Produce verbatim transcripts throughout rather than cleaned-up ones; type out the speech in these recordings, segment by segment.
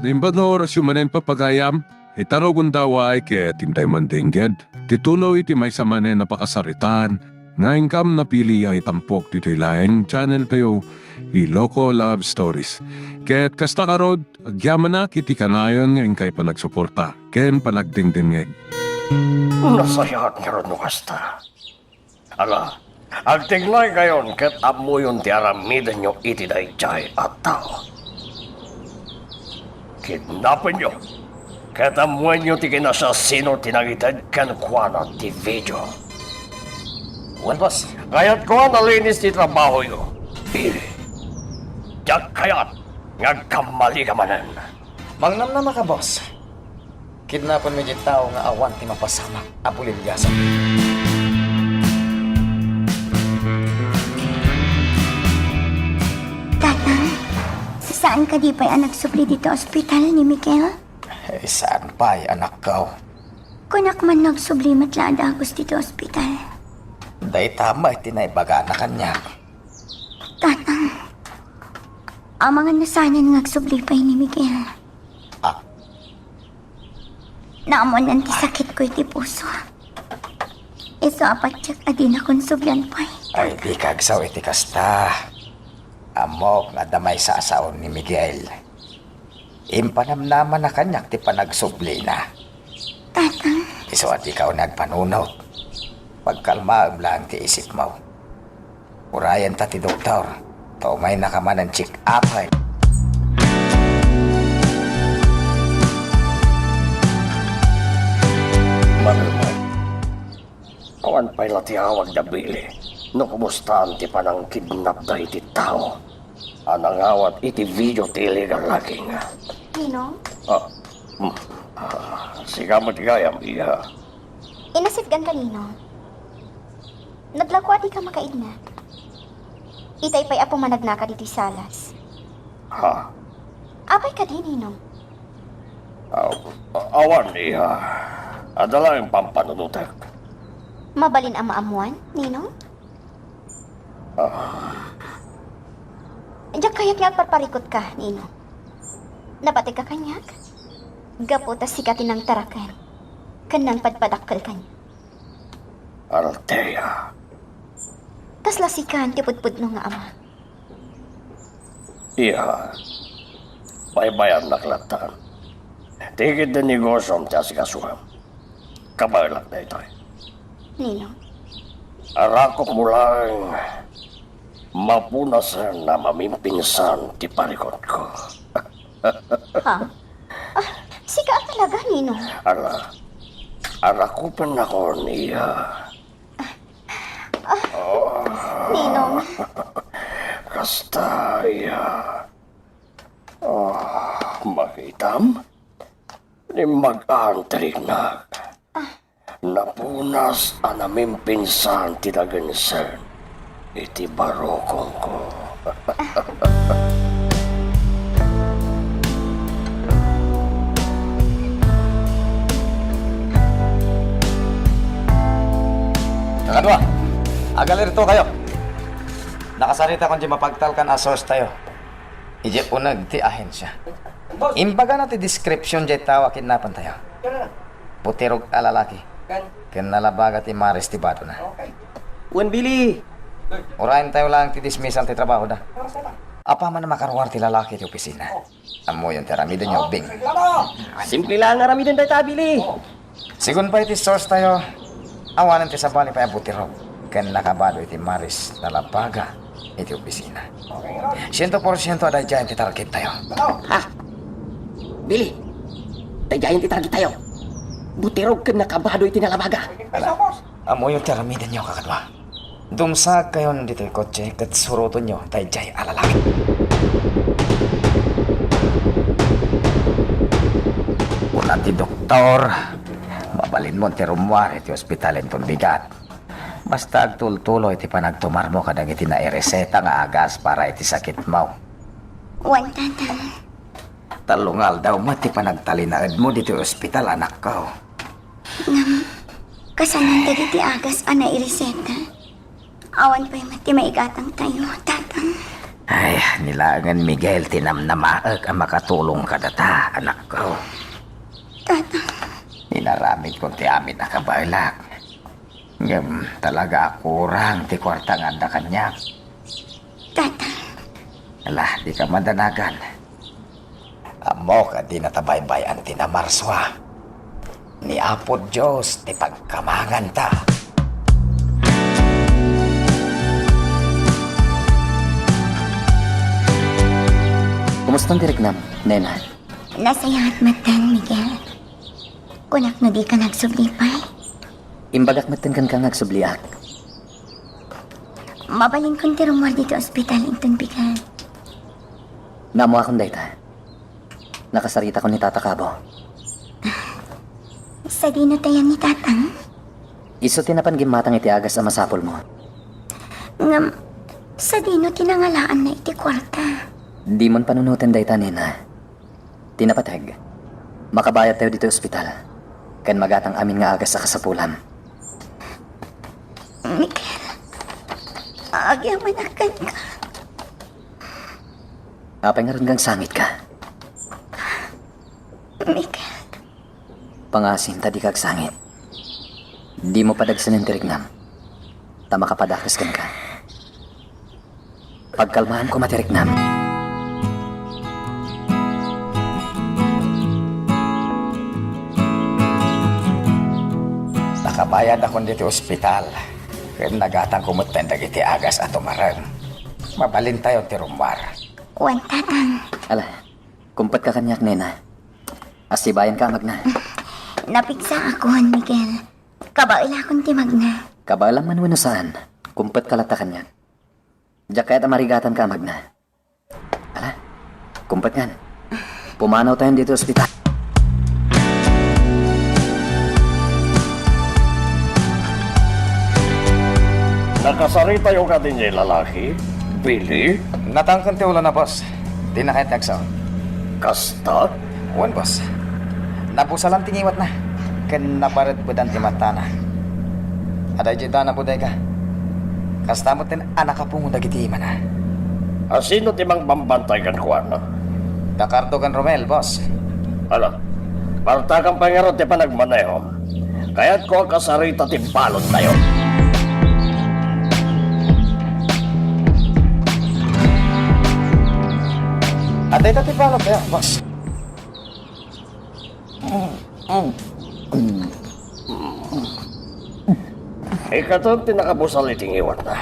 Naimbag nga orasyo manen, pagayam, ita rugonda, uray ket intay mandengngeg ti tuloy ti maysa manen a pakasaritaan nga inkam napili a itampok ditoy laeng channel tayo, Iloko Love Stories. Ket kasta ngarud, agyamanak iti kanayon nga inkay panagsuporta ken panagdengdengngeg. Nasayaat ngarud no kasta. Ala, agtignaykayon ket ammoyon ti aramidenyo iti daydiay a tao. Kidnapenyo, ket ammoenyo ti kinasiasino ti nangited kenkuana ti video. Wen, boss. Kayatko a nalinis ti trabahoyo, Billy. Diak kayat nga agkammalika manen. Mangnamnamaka, boss. Kidnapenmi diay tao nga awan ti mapasamak a bulilyasan. Tatang, saan kadi pay a nagsubli ditoy ospital ni Miguel? Eh, saan pay, anakko? Kunak man, nagsubli met la a dagus ditoy ospital. Dayta met ti naibagana kaniak. Tatang, amangan no saanen nga agsubli pay ni Miguel. Ah. Naammoan ti sakitko iti puso. Isu a patiek a dinakon sublian pay. Ay, dika agsao iti kasta. Ammok nga adda maysa a sao ni Miguel. Impanamnamana kaniak ti panagsublina. Tatang. Isu a dika unay agpanunot. Pagkalmaem laeng ti isipmo. Urayenta ti doktor. Ta umaynaka manen check-upen. Manulmad. Awan pay la ti awagda, Billy, no kumustaan ti panangkidnapda iti tao a nangawat iti video ti illegal logging. Ninong? Ah, mm. Ah, sika met gayam, iha. Inasitgan ka, Ninong. Naglago a dika makaidna. Itay pay a pumanagnaka ditoy salas. Ha? Apay kadi, Ninong? Aw, awan, iha. Adda laeng pampanunotek. Mabalin a maammoan, Ninong? Ah. Diak kayat nga agparparikut ka, Ninong. Napateg ka kaniak? Gapu ta sika ti nangtaraken ken nangpadpadakkel kaniak. Althea. Kasla sika ti pudpudno nga ama. Iha, baybayannak lattan. Ti ketdi negosiom ti asikasuem. Kabaelak daytoy. Ninong? Arakupmo laeng mapunasen a mamimpinsan ti parikutko. Ha? Ah, sika a talaga, Ninong? Ala, arakupennakon, iha. Ah, Ninong. Kasta, iha. Ah, makitam? Ni mag-aantirignak. Napunas a namimpinsan ti dagensen iti barukongko. Kakadua, agalirto kayo. Nakasarita kon di mapagtalkan a source tayo. Idiay uneg ti ahensia. Imbagana ti description jay tao a kidnapan tayo. Butirog a lalaki. Ken nalabaga ti maris ti badona. Wen, Billy. Urayen tayo lang ti dismissal ti trabaho da. Apaman a makaruar ti lalaki ti opisina. Ammoyon ti aramiden, Bing. Simple lang nga aramiden dayta, Billy. Sigun pay ti source tayo, awanen ti sabali pay a butirog ken nakabado iti maris nalabaga iti opisina. Siento por siento a daydiayen ti target tayo. Ha? Billy, daydiayen ti target tayo. Butirog ken nakabado iti nalabaga. Ala, ammoyo ti aramidenyo, kakadua. Dumsagkayon ditoy kotse ket surotonyo daydiay a lalaki. Kuna ti doktor, mabalinmon ti rummuar iti ospital inton bigat. Basta agtultuloy ti panagtumarmo kadagiti naireseta nga agas para iti sakitmo. Wen, Tatang. Tallo nga aldaw met ti panagtalinaedmo ditoy ospital, anakko. Ngem, kasano dagiti agas a naireseta? Awan pay met ti maigatang tayo, Tatang. Ay, ni laengen, Miguel, ti namnamaek a makatulong kadata, anakko. Tata. Inaramidkon ti amin a kabaelak. Ngem talaga a kurang ti kuarta nga adda kaniak. Tata. Ala, dika madanagan. Ammok a di natabaybay-an ti namarsua. Ni Apo Dios ti pagkamanganta. Kumustan ti riknam, nena? Nasayaat metten, Miguel. Kunak no dika nagsubli pay. Imbagak metten kenka nga agsubliak. Mabalinkon ti rummuar ditoy ospital inton bigat. Naammuakon dayta. Nakasaritakon ni Tata Cabo. Sadino tayan ni Tatang? Isu ti napan gimmatang iti agas a masapulmo. Ngem, sadino ti nangalaanna iti kuarta? Dimon panunoten dayta, nena. Ti napateg, makabayadtayo ditoy ospital, ken magatang amin nga agas a kasapulam. Miguel, agyamanak kenka. Apay ngarud nga agsangitka? Miguel. Pangasim ta dika agsangit. Dimo padagsen ti riknam, ta makapadakes kenka. Pagkalmaan koma ti riknam. Nakabayadakon ditoy ospital, ken nagatangko metten dagiti agas a tumareng. Mabalintayon ti rummuar. Wen, Tatang. Ala, kumpetka kaniak, nena. Asibayanka a magna. Napigsaakon, Miguel. Kabaelakon ti magna. Kabaelam man wenno saan, kumpetka latta kaniak. Diak kayat a marigatanka a magna. Ala, kumpetkan. Pumanawtayon ditoy ospital. Nakasaritayo kadi diay lalaki, Billy? Natangken ti ulona, boss. Dina kayat nga agsaon. Kasta? Wen, boss. Nabusalan ti ngiwatna, ken nabaredbedan ti matana. Adda idiay dana bodega. Kasta met a nakapungo dagiti imana. A sino ti mangbambantay kenkuana? Da Cardo ken Romel, boss. Ala, partakan pay ngarud ti panagmanehom. Kayatko a kasarita ti baludtayo. Adda ita ti baludtayo, boss. Ikaton ti nakabusal iti ngiwatna.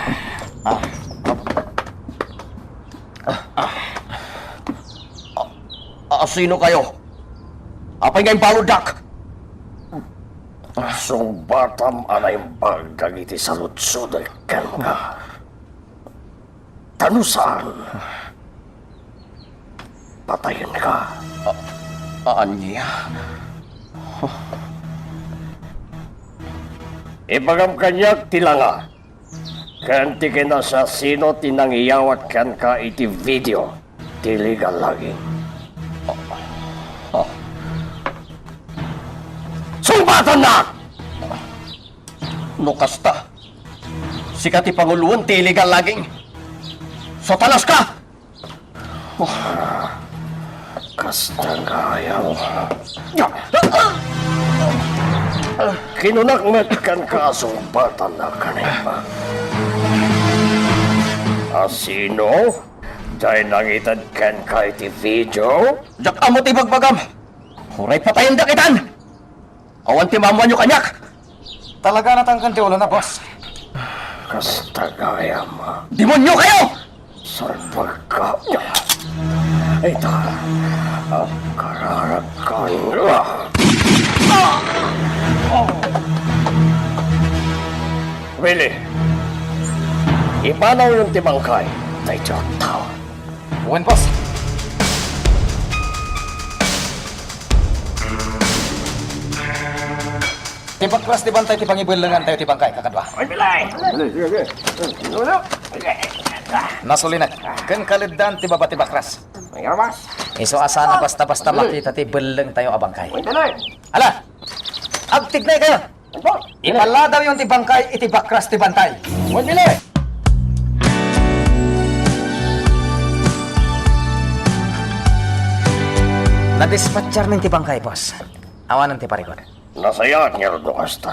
Ah. Ah, sino kayo? Apay nga imbaluddak? Sungbatam a naimbag dagiti saludsodek kenka. Ta no saan, patayenka. A-, ania? Ibagam kaniak ti langa ken ti kinasiasino ti nangiyawat kenka iti video ti illegal logging. Sungbatannak! No kasta, sika ti panguloen ti illegal logging. Satanas ka! Oh. Kasta gayam. Kinunak met kenka a sungbatannak a naimbag. A sino diay nangited kenka iti video? Diak ammo ti ibagbagam. Uray patayendak itan! Awan ti maammoanyo kaniak! Talaga a natangken ti ulona, boss. Kasta gayam. Demonyo kayo! Salbagka. Ita, agkararagkan. Willie, ipanawyon ti bangkay daytoy a tao. Wen, boss. Ti bakras ti bantay ti pangibellengantayo ti bangkay, kakadua. Oy, Billy! Sige, sige. Nasulinek, ken kaleddaan ti baba ti bakras. Ay, boss. Isu a saan a basta-basta makita ti bellengtayo a bangkay. Oy, Billy! Ala! Agtignaykayo! Ipalladawyon ti bangkay iti bakras ti bantay. Wen, Billy! Nadispatcharnen ti bangkay, boss. Awanen ti parikut. Nasayaat ngarud no kasta.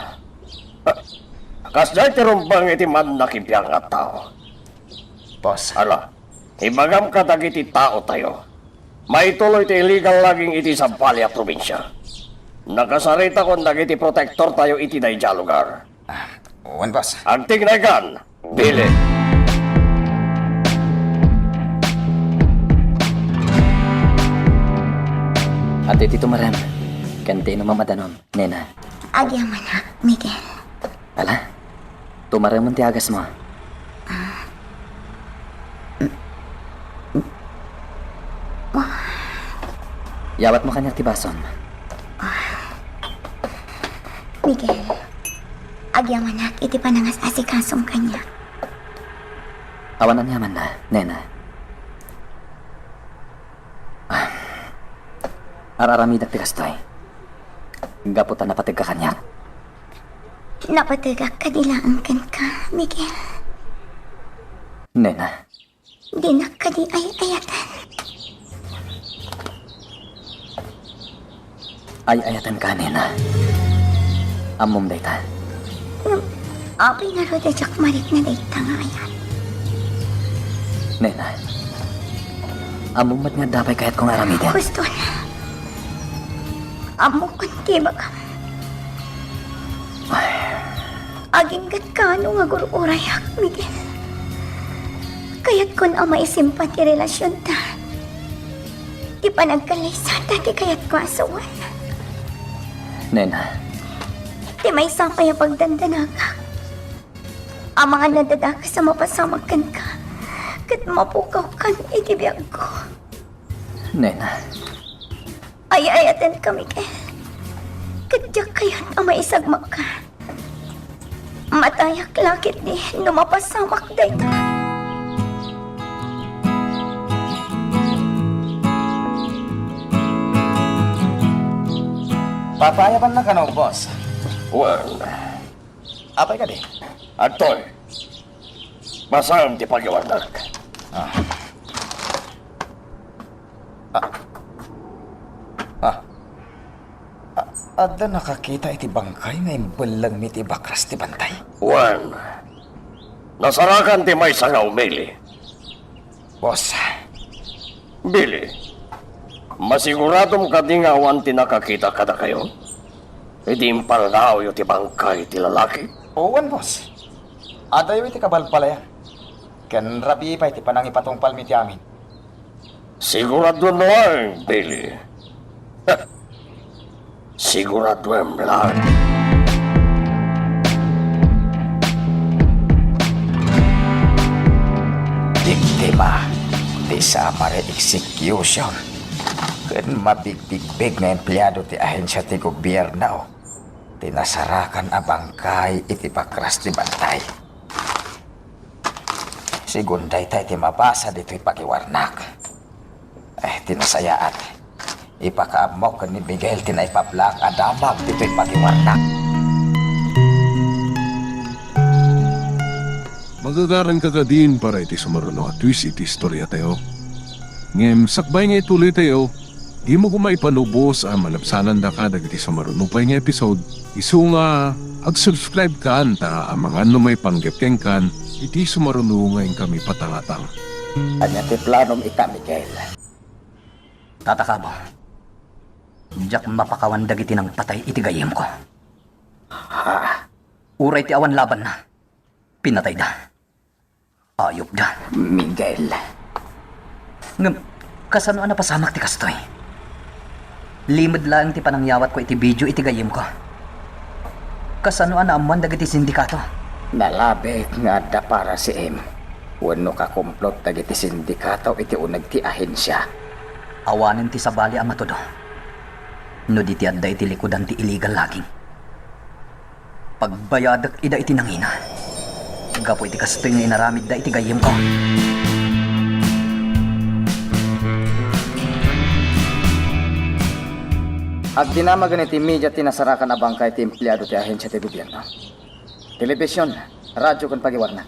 Kasdiay ti rumbeng iti mannakibiang a tao. Boss. Ala, ibagam kadagiti taotayo. Maituloy ti illegal logging iti sabali a probinsia. Nakasaritakon dagiti protektortayo iti daydiay a lugar. Ah, wen, boss. Agtignaykan, Billy. Adu ti tumarem, ken ti inumam a danum, nena. Agyamanak, Miguel. Ala, tumaremon ti agasmo. Yawatmo kaniak ti basom. Miguel, agyamanak iti panangas-asikasom kaniak. Awan aniamanna, nena. Ah, ar-aramidak ti kastoy. Gapu ta napategka kaniak. Napategak kadi laeng kenka, Miguel. Nena. Dinak kadi ay-ayaten. Ay-ayatenka, nena. Ammom dayta. Ngem, apay ngarud a diak marikna dayta nga ayat? Nena, ammom met nga adda pay kayatko nga aramiden. Huston. Ammokon ti ibagam. Aginggatka no nga gur-urayak, Miguel. Kayatkon a maisimpa ti relasionta. Ti panagkallaysata ti kayatko a suon. Nena. Ti maysa pay a pagdandanagak. Amangan a dadakas a mapasamak kenka, ket mapukawkan iti biagko. Nena. Ay-ayatenka, Miguel. Ket diak kayat a maisagmakka. Matayak la ketdi no mapasamak dayta. Papayabanna kano, boss? Well. Apay kadi? Adtoy. Basaem ti pagiwarnak. Ah. Ah. Ah. A-, adda nakakita iti bangkay nga imbellengmi iti bakras ti bantay? Wen, nasarakan ti maysa nga umili. Boss. Billy, masiguradom kadi nga awan ti nakakita kadakayo? Idi impalnaawyo ti bangkay ti lalaki? Wen, boss. Adayo iti kabalbalayan. Ken rabii pay ti panangipatungpalmi ti amin. Siguraduem laeng, Billy. Siguraduem laeng. Biktima ti summary execution ken mabigbigbig nga empleado ti ahensia ti gobierno ti nasarakan a bangkay iti bakras ti bantay. Sigun dayta iti mabasa ditoy pagiwarnak. Eh, ti nasayaat, ipakaammok ken ni Miguel ti naipablaak a damag ditoy pagiwarnak. Magagaranka kadin para iti sumaruno a twist iti istoriatayo. Ngem sakbay nga ituloytayo, dimo koma ipanubos a malabsanandaka dagiti sumaruno pay nga episode. Isu nga ag-subscribe kan ta amangan no maipanggep kenkan iti sumaruno nga inkami patangatang. Ania ti planom ita, Miguel? Tata Cabo, diak mapakawan dagiti nangpatay iti gayyemko. Ha? Uray ti awan labanna, pinatayda. Ayupda. Miguel. Ngem, kasano a napasamak ti kastoy? Limed laeng ti panangyawatko iti video iti gayyemko. Kasano a naammoan dagiti sindikato? Nalabit nga adda para si M wenno kakumplot dagiti sindikato iti uneg ti ahensia. Awanen ti sabali a matudo no di ti adda iti likudan ti illegal logging. Pagbayadek ida iti nangina. Gapu iti kastoy nga inaramidda iti gayyemko. Agdinamagen iti media ti nasarakan a bangkay ti empleado ti ahensia ti gobierno. Telebision, radyo ken pagiwarnak.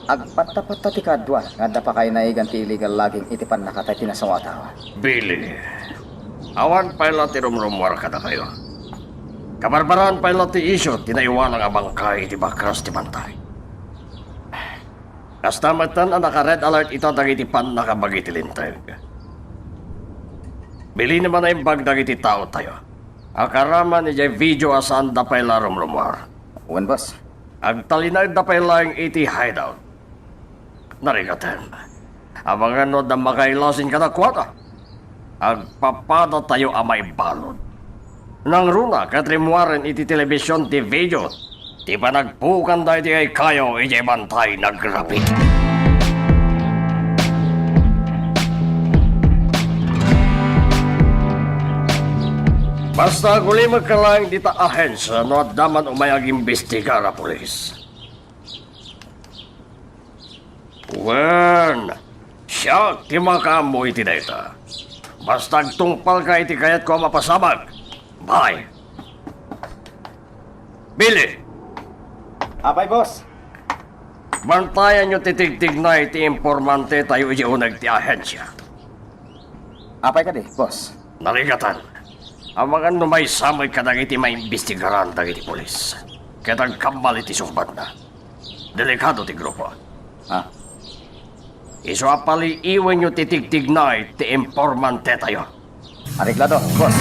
Agpattapatta ti kaadua nga adda pakainaigan ti illegal logging iti pannakatay ti nasango a tao. Billy, Awan pay la ti rumrummuar kadakayo. Kabarbaraan pay la ti isyu ti naiwalang a bangkay iti bakras ti bantay. Kasta metten a naka-red alert ita dagiti pannakabagi ti linteg. Bilinen a naimbag dagiti taotayo. Agaraman idiay video a saanda pay la rumrummuar. Wen, boss. Agtalinaedda pay laeng iti hideout. Narigaten. Amangan no adda makailasin kadakuada. Agpapadatayo a maibalud. Nangruna ket rimmuaren iti telebision ti video ti panagpukanda iti kaykayo idiay bantay nagrabi. Basta agulimekka laeng dita ahensia no adda man umay agimbestigar a pulis. Wen, siak ti makaammo iti dayta. Basta agtungpalka iti kayatko a mapasamak. Bye. Billy! Apay, boss? Bantayanyo ti tigtignay ti informantetayo iti uneg ti ahensia. Apay kadi, boss? Narigaten. Amangan no maysa met kadagiti maimbestigaran dagiti pulis. Ket agkammal iti sungbatna. Delikado ti grupo. Ah. Isu a paliiwenyo ti tigtignay ti informantetayo. Areglado, boss.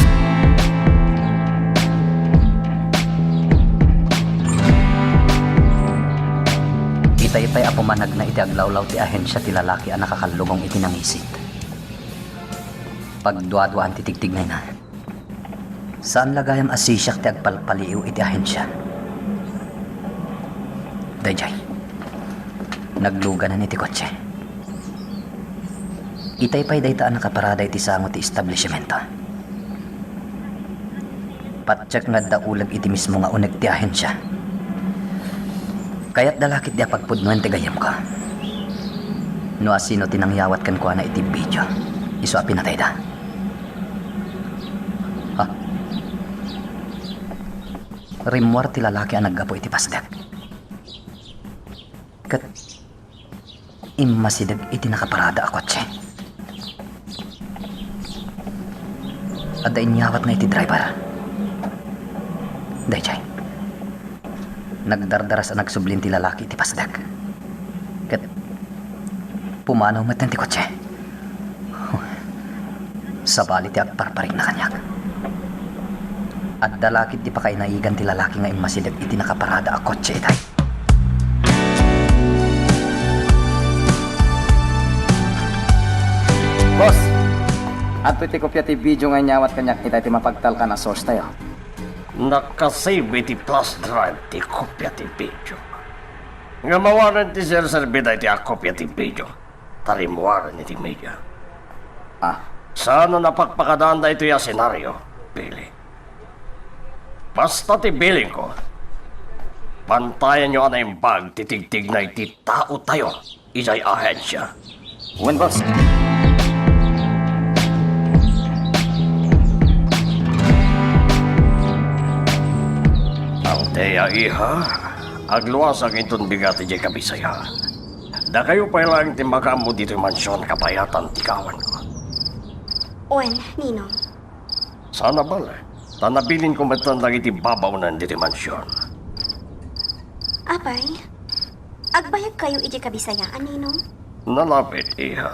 Itay pay a pumanagna iti aglawlaw ti ahensia ti lalaki a nakakallugong iti nangisit. Pagduaduaan ti tigtignayna. Saan la gayam a sisiak ti agpalpaliiw iti ahensia. Daydiay. Nagluganan iti kotse. Itay pay dayta a nakaparada iti sango ti establishmento. Patiek nga adda uleg iti mismo nga uneg ti ahensia. Kayatda la ketdi a pagpudnoen ti gayyemko. No asino ti nangyawat kenkuana iti video, isu a pinatayda. Ha? Rimmuar ti lalaki a naggapu iti pasdek. Ket immasideg iti nakaparada a kotse. Adda inyawatna iti driver. Daydiay. Nagdardaras a nagsublin ti lalaki iti pasdek. Ket pumanaw metten ti kotse. Sabali ti agparparikna kaniak. Adda la ketdi pakainaigan ti lalaki nga immasideg iti nakaparada a kotse itay. Boss, adtoy ti kopia ti video nga inyawat kaniak itay ti mapagtalkan a source tayo. Nakasave iti flash drive ti kopia ti video. Ngem awanen ti serserbi daytoy a kopia ti video. Ta rimmuaren iti media. Ah. Saan a napakpakadaan daytoy a senaryo, Billy. Basta ti bilingko, bantayanyo a naimbag ti tigtignay ti taotayo idiay ahensia. Wen, boss. Althea, iha, agluasak inton bigat idiay Kabisayan. Dakayo pay laeng ti makaammo ditoy mansion kabayatan ti kawanko. Wen, Ninong. Saan a bale, ta nabilinko metten dagiti babaonen ditoy mansion. Apay, agbayagkayo idiay Kabisayaan, Ninong? Nalapit, iha.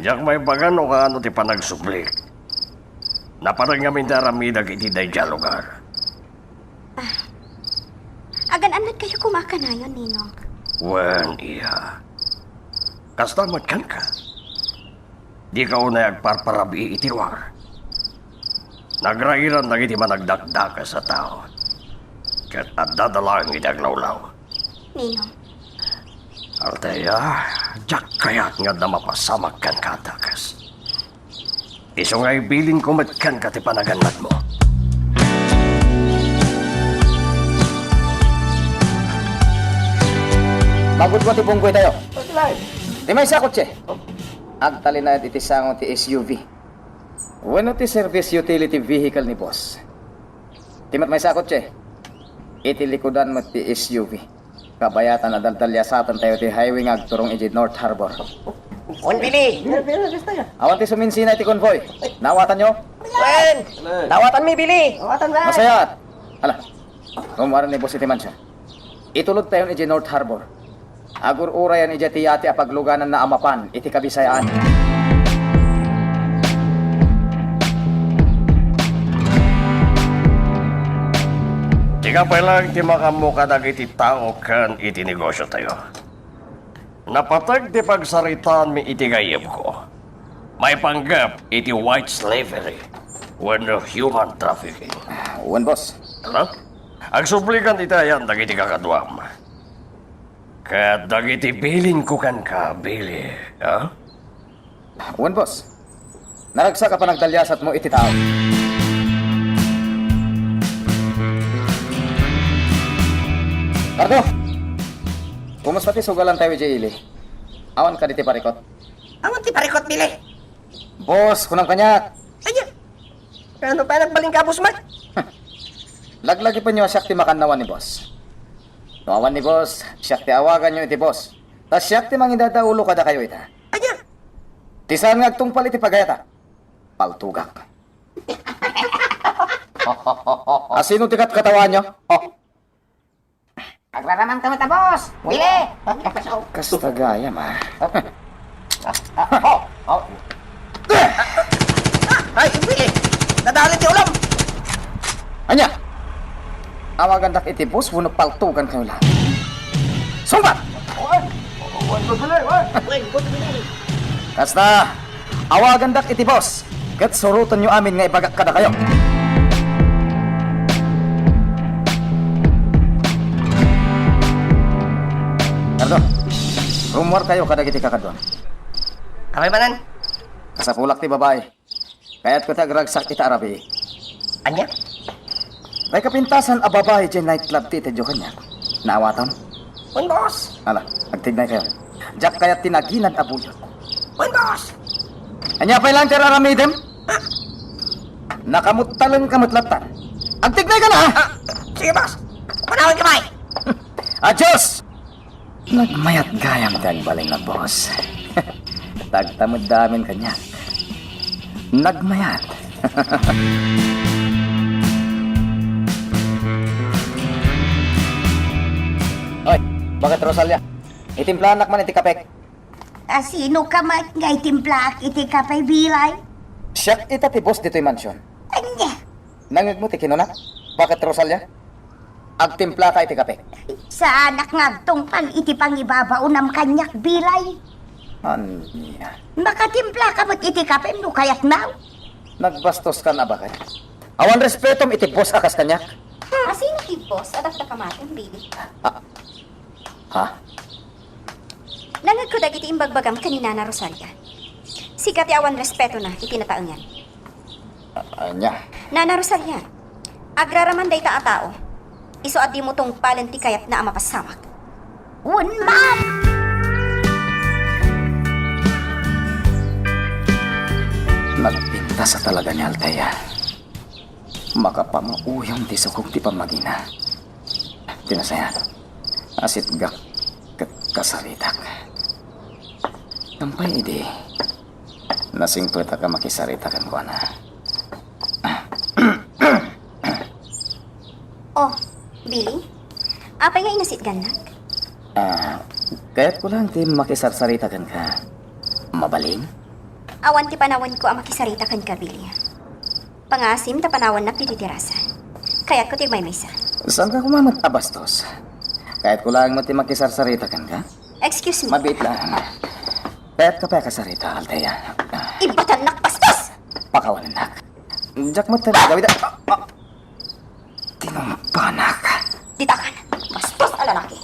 Diak maibaga no kaano ti panagsublik. Napareng ngamin ti aramidek iti daydiay a lugar. Ah. Agan-annadkayo koma a kanayon, Ninong. Wen, iha. Kasta met kenka. Dika unay agparparabii iti ruar. Nagrairan dagiti managdakdakes a tao. Ket addada laeng iti aglawlaw. Ninong. Althea, diak kayat nga adda mapasamak kenka a dakes. Isu nga ibilinko met kenka ti panagannadmo. Magudua ti bunggoy tayo. Ti maysa a kotse. Agtalinaed iti sango ti S U V. Wenno ti service utility vehicle ni boss. Ti met maysa a kotse. Iti likudan met ti S U V. Kabayatan a daldaliasaten tayo ti highway nga agturong idiay North Harbor. On, Billy! Awan ti suminsina iti convoy. Naawatanyo? Wen! Dawatanmi, Billy! Dawatan, Wen! Masayat! Hala, rummuar ni boss iti mansion. Itulodtayon idiay North Harbor. Agur-urayan idiay ti yate a paglugananna a mapan iti Kabisayaan. Sika pay laeng ti makaammo kadagiti tao ken iti negosiotayo. Napateg ti pagsaritaanmi iti gayyemko maipanggep iti white slavery wenno human trafficking. Wen, boss. Hala? Agsublikan iti ayan dagiti kakaduam. Ket dagiti bilinko kenka, Billy, ha? Wen, boss. Naragsak a panagdaliasatmo iti tao. Cardo! Kumusta ti sugalantayo idiay ili? Awan kadi ti parikot? Awan ti parikot, Billy. Boss, kunam kaniak. Ania? Ngano pay nagbalin ka, boss, Mark? Laglagipenyo a siak ti makannawan ni boss. No awan ni boss, siak ti awaganyo iti boss. Ta siak ti mangidadaulo kadakayo ita. Ania? Ti saan nga agtungpal iti pagayatak, paltugak. Asino ti katkatawaanyo? Oh. Agraraman kami ta, boss! Bili! Kasta gayam, a. Oh! Oh! Ay, bili! Nadali ti ulam! Ania? Awagandak iti boss wenno paltugan kayo lang. Sungbat! Kasta, awagandak iti boss, ket surotenyo amin nga ibagak kadakayo. Cardo, rummuar kayo kadagiti kakaduam. Apay manen? Kasapulak ti babai. Kayatko ti agragsak ita a rabii. Ania? May kapintasan a babai diay nightclub ti itedyo kaniak. Naawatam? Wen, boss. Ala, agtignay kayo. Diak kayat ti naginad a buyot. Wen, boss. Ania pay lang ti aramidem? Nakamuttalen ka met lattan. Agtignay ka na, ha? Ah, sige, boss. Panawan ka, bay. Adios! Nagmayat gayam ti agbalin a boss. Tagtamedda amin kaniak. Nagmayat. Oy, bakit Rosalia? Itimplaannak man iti kapek. Asino ka met nga itimplaak iti kape, Bilay? Siak ita ti boss ditoy mansion. Ania? Nangngegmo ti kinuna? Bakit, Rosalia? Agtimplaka iti kape. Saanak nga agtungpal iti pangibabaonam kaniak, Bilay. Ania? Makatimplaka met iti kape no kayatmo. Nagbastos kan a bakay. Awan respetom iti boss a kas kaniak. Asino ti boss a dakdakamatem, Billy? Ah. Ha? Nangngegko dagiti imbagbagam ken ni Nana Rosalia. Sika ti awan respetona iti nataengan. A-, ania? Nana Rosalia, agraraman dayta a tao. Isu a dimo tungpalen ti kayatna a mapasamak. Wen man! Nagpintas a talaga ni Althea. Makapamauyong ti sukog ti pammagina. Ti nasayaat, asitgak ket kasaritak. Kampay idi, nasingpetak a makisarita kenkuana. Oh, Billy? Apay nga inasitgannak? Ah, kayatko lang ti makisarsarita kenka. Mabalin? Awan ti panawenko a makisarita kenka, Billy. Pangaasim ta panawannak ditoy terasa. Kayatko ti agmaymaysa. Saanka koma met a bastos? Kayatko laeng met ti makisarsarita kenka. Excuse me. Mabiit laeng. Kayatka pay a kasarita, Althea. Ibatannak, bastos! Pakawanennak. Diak met ti agawid a, ah, ah. Tinumpanak. Ditakan, bastos a lalaki.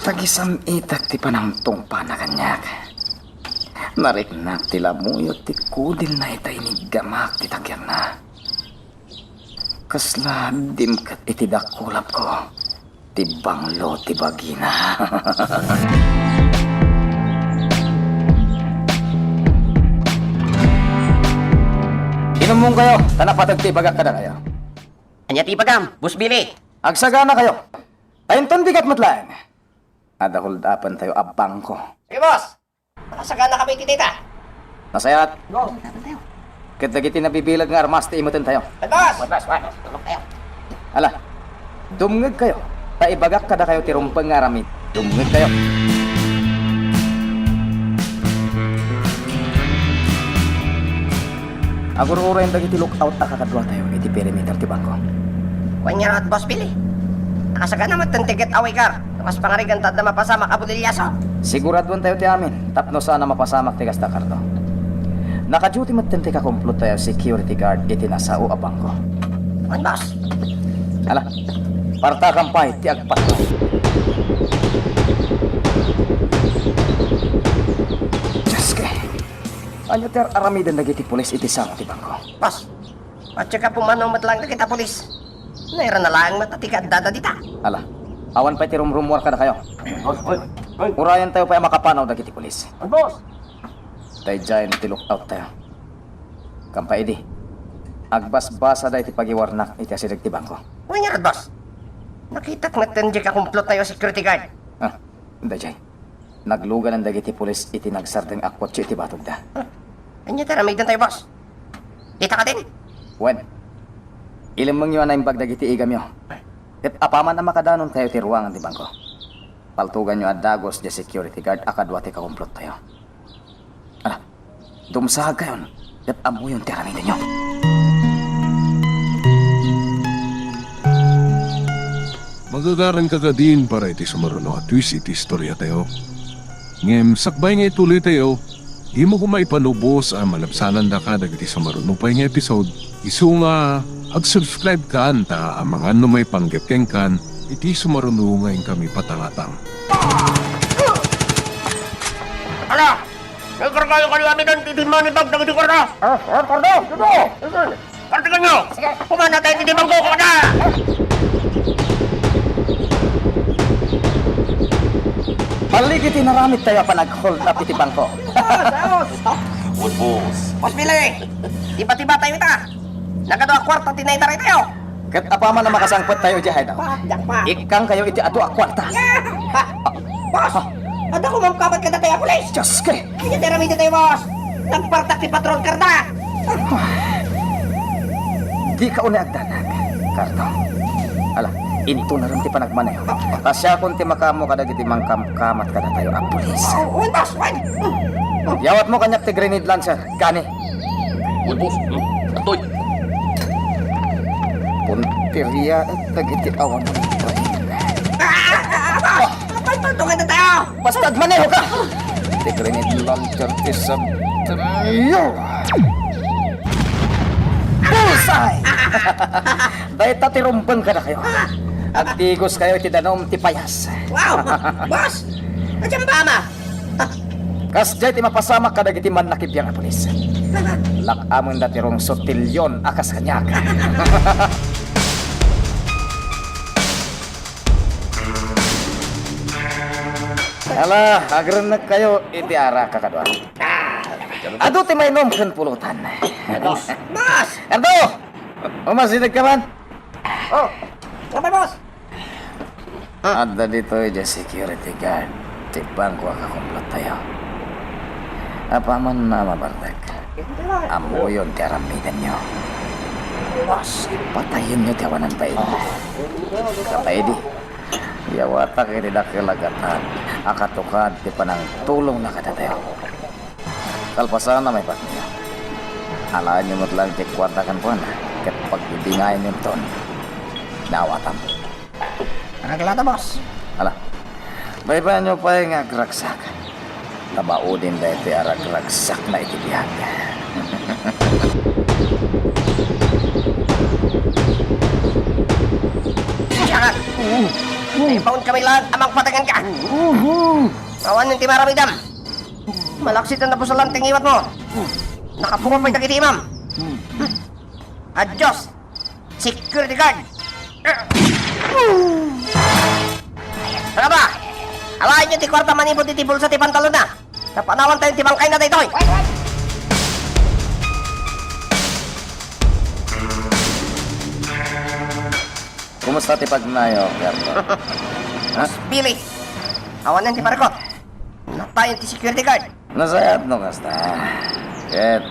Tagisam-itak ti panangtungpana kaniak. Nariknak ti lamuyot ti kudilna ita iniggamak ti takiakna. Kasla dimket iti dakulapko ti banglo ti bagina. Inummong kayo, ta napateg ti ibagak kadakayo. Ania ti ibagam, Boss Billy? Agsagana kayo. Ta inton bigat met laeng, adda hold-upan tayo a bangko. Sige, boss. Agsagana kami iti dayta. Nasayaat. Ket dagiti nabibileg nga armas ti imeten tayo. Ay, boss! Ala, dumngeg kayo, ta ibagak kadakayo ti rumbeng nga aramid. Dumngeg kayo. Agur-urayen dagiti lookout a kakadua tayo iti perimeter ti bangko. Wen ngarud, Boss Billy. Nakasagana met ti getaway car. Kas pangarigan ta adda mapasamak a bodilyaso. Siguraduentayo ti amin tapno saan a mapasamak ti kasta, Cardo. Naka-duty met ti kakumplottayo a security guard iti nasao a bangko. Wen, boss. Ala, partakam pay ti agpatay. Diyos ko! Ania ti ar-aramiden dagiti pulis iti sango ti bangko? Boss, patsekapon man no met laeng dagita pulis. Nairana laeng met a ti kaaddada dita. Ala, awan pay ti rumrumuar kadakayo. Boss, oy, oy. Urayentayo pay a makapanaw dagiti pulis. Oy, boss. Daydiayen ti lookout tayo. Kampay idi, agbasbasada iti pagiwarnak iti asideg ti bangko. Wen ngarud, boss. Nakitak met ti kakumplottayo a security guard. Ah, daydiay. Nagluganan dagiti pulis iti nagsardeng a kotse iti batogda. Ania ti aramidentayo, boss? Dita kadin? Wen, ilemmengyo a naimbag dagiti igamyo. Ket apaman a makadanonkayo ti ruangan ti bangko, paltuganyo a dagus diay security guard a kadua ti kakumplottayo. Ala, dumsaagkayon ket ammoyon ti aramidenyo. Magagaranka kadin para iti sumaruno a twist iti istoriatayo. Ngem sakbay nga ituloytayo, dimo koma ipanubos a malabsanandaka dagiti sumaruno pay nga episode, isu nga ag-subscribe kan ta amangan no maipanggep kenkan iti sumaruno nga inkami patangatang. Ala! Naikargayo kadi amin ti timmani bag dagiti kuarta. Ah, ah, kuarta? Ito. Partiganyo! Sige. Pumanaw tayo ti bangko, kada! Balligi ti naramidtayo a panag-hold up iti bangko. Boss, boss. Boss Billy, tiba-tiba tayo ita. Nagadu a kuarta ti naitaray tayo. Ket apaman a makasangpettayo idiay hideout, jackpot. Ikkangkayo iti adu a kuarta. Yeah! Ha? Boss, adda koma kabat kadatayo a pulis. Diyos ko! Ania ti aramidentayo, boss? Nagpartak ti patrol car da. Dika unay agdanag, Cardo. Ala, inton ngarud ti panagmaneho, ta siakon ti makaammo kadagiti mangkamkamat kadatayo a pulis. Oh, oh, boss, wen. Yawatmo kaniak ti grenade launcher, gani. Wen, boss. Hmm. Atoy. Punteria dagiti awan. Ah, ah, ah, ah, boss! Pagpagtungan na tayo! Basta agmaneho ka! Ti grenade launcher ti sabtengyo! Bullseye! Dayta ti rumbeng kadakayo. Agdigos kayo iti danum ti payas. Wow! Boss! Adian ba, ama? Kasdiay ti mapasamak kadagiti mannakibiang a pulis. Lak-amenda ti rungsot ti leon a kas kaniak. Ala, agrennekkayo iti arak, kakadua. Adu ti mainum ken pulutan. Boss! Boss! Adu! Umasideg ka man? Oh, apay, boss? Adda ditoy diay security guard ti bangko a kakumplottayo. Apaman a mabartek, ammoyon ti aramidenyo. Boss, patayenyo ti awanan bain. Kapaidi, yawatak iti dakkel a gatad a katukad ti panangtulongna kadatayo. Kalpasan a maipatniyo, alaenyo met laeng ti kuarta kenkuana ket pagdidingaenyo inton naawatam. Aragla ta, boss. Ala, baybayanyo pay nga agragsak. Tabauden daytoy a ragragsakna iti biag. Siakan! Naipaon kami laeng a mangpatengan ka! Awan ti maramidam! Malaksid a napusalan ti ngiwatmo. Nakapukaw pay dagiti imam. Adios, security guard. Ano ba? Alaenyo ti kuarta manipud iti bulsa ti pantalonna. Napanawan tayo ti bangkayna daytoy. Kumusta ti pagnayo, Carlo? Ha? Billy, awanen ti parikot. Natayen ti security guard. Nasayaat no kasta. Ket,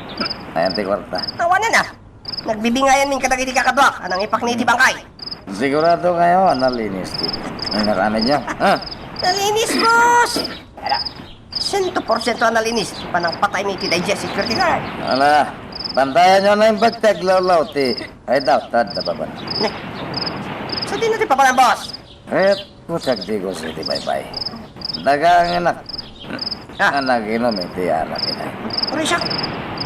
ayan ti kuarta. Awanen a. Nagbibingayan min kadagiti kakaduak a nangipak ni iti bangkay. Sigurado kayo a nalinis ti inaramid nyo, ha? Nalinis, boss! Ala, sento porsiento a nalinis ti panangpatay ni iti daydiay a security guard. Ala, bantayan nyo na yung bagtag lawlaw ti ay daw, tad na baban. Ne. Sa di na ti papanan, boss? Ket, kutag di ko si ti baybay. Daga ang anak. Ah. Nga nag-inom iti anak ina. Uray siya.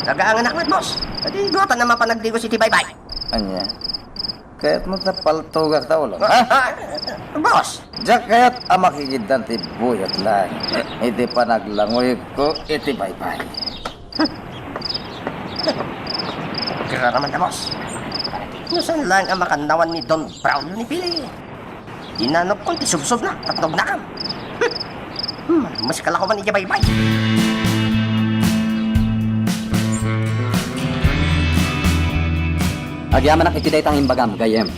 Daga ang anak met, boss. Adi, duatan na mapanagdigos iti baybay. Anya? Kayat mo ta paltugak ta ulo, ha? Ah, boss. Diak kayat a makigiddan ti buyat lang iti panaglangoy ko iti baybay. Graman na, boss. No saan lang ang makannawan ni Don Braulio ni Pili? Dinanok kon ti subsob na, tatnog na kam. Hmm, mas kalako man iti baybay. Agyamanak iti dayta nga imbagam, gayyem.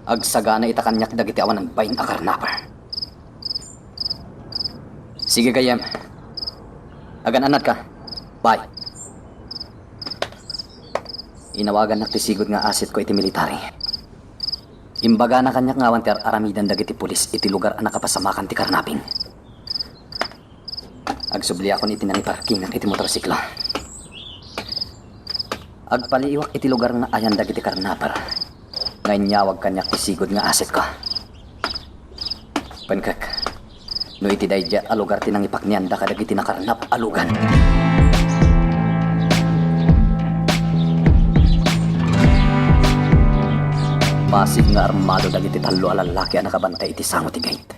Agsagana ita kaniak dagiti awanan bain a karnapper. Sige, gayyem. Agan-annadka. Bye. Inawagannak ti sigud nga assetko iti military. Imbagana kaniak nga awan ti ar-aramidan dagiti pulis iti lugar a nakapasamakan ti karnaping. Agsubliakon iti nangiparkingak iti motorsiklo. Agpaliiwak iti lugar nga ayan dagiti karnapper nga inyawag kaniak ti sigud nga assetko. Pengkek, no iti daydiay a lugar ti nangipaknianda kadagiti nakarnap a lugan. Bassit nga armado dagiti tallo a lallaki a nakabantay iti sango ti gate.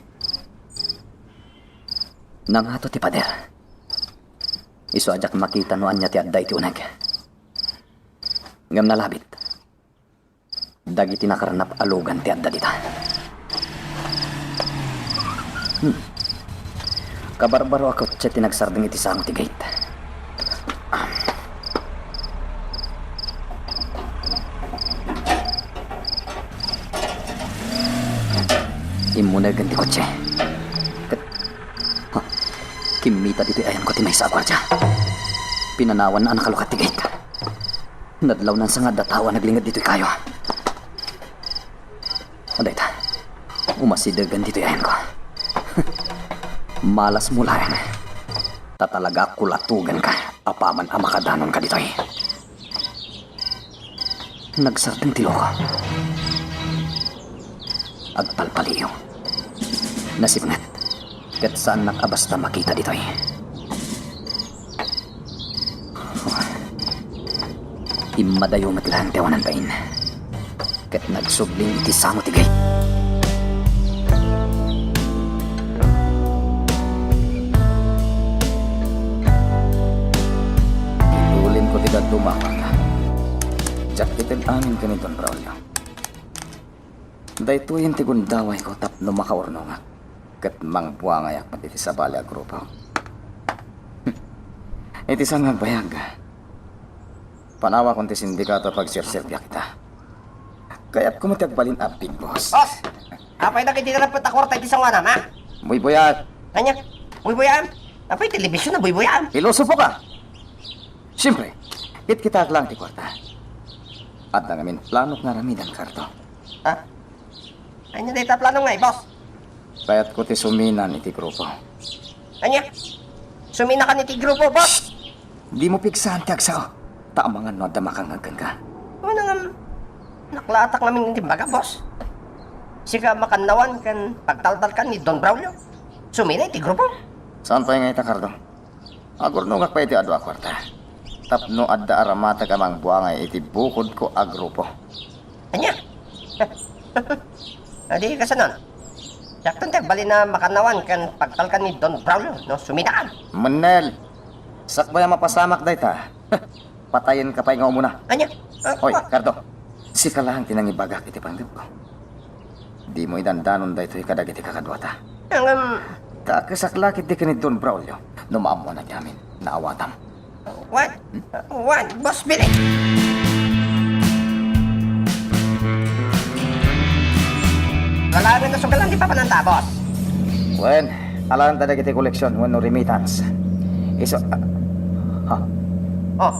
Nangato ti pader. Isu a diak makita no ania ti adda iti uneg. Ngem nalabit. Dagiti nakarnap a lugan ti adda dita. Hmm. Kabarbaro a kotse ti nagsardeng iti sango ti gate. Immunegen ti kotse. Ket, ha, kimmita ditoy ayanko ti maysa a guardia. Pinanawanna a nakalukat ti gate. Nadlawnan sa nga adda tao a naglinged ditoy kayo. Adayta, umasidegen ditoy ayanko. Malasmo laeng. Ta talaga kulatugenka apaman a makadanonka ditoy. Nagsardeng ti loko. Agpalpaliiw. Nasipnget. Ket saannak a basta makita ditoy. Immadayo met laeng ti awanan bain. Ket nagsubling iti sango ti gate. Itulinko ti dadduma a kuarta. Diak ited amin ken ni Don Braulio. Daytoyen ti gundawayko tapno makaurnongak ket mangbuangayak met iti sabali a grupo. Iti saan nga agbayag, panawakon ti sindikato a pagserserbiak ita. Kayatko met ti agbalin a big boss. Boss! Apay dagiti narappet a kuarta iti sangoanam, ha? Buybuyaem. Ania? Buybuyaem? Apay telebision a buybuyaem? Pilosopo ka! Siyempre, kitkitaak laeng ti kuarta. Adda ngamin planok nga aramidan, Cardo. Ha? Ania dayta plano nga, boss? Kayatko ti suminan iti grupo. Ania? Suminakan iti grupo, boss? Dimo pigsaan ti agsao. Ta amangan no adda makangngeg kenka. Ano nga, naklaatak ngamin iti imbaga, boss? Sika makannawan ken pagtaltalkan ni Don Braulio. Sumina iti grupo? Saan pay nga ita, Cardo? Agurnongak pay iti adu a kuarta. Tapno adda aramatek a mangbuangay iti bukodko a grupo. Ania? Adi kasanon? Diakton ti agbalin a makannawan ken pagtalkan ni Don Braulio no suminakan. Mennel! Sakbay a mapasamak dayta, patayenka pay nga umuna. Ania? Ah, Hoy, ah. Cardo, sika laeng ti nangibagak iti panggepko. Dimo idandanon daytoy kadagiti kakaduata. Ngem, Ta kesak la ketdi ken ni Don Braulio no maammoanna ti amin. Naawatam. Wen, wen, Boss Billy. Kalaengen ta sugalan ti papananta, boss. Wen, Alangan ta dagiti koleksion wenno remittance. Isu-, ah, ha? Oh,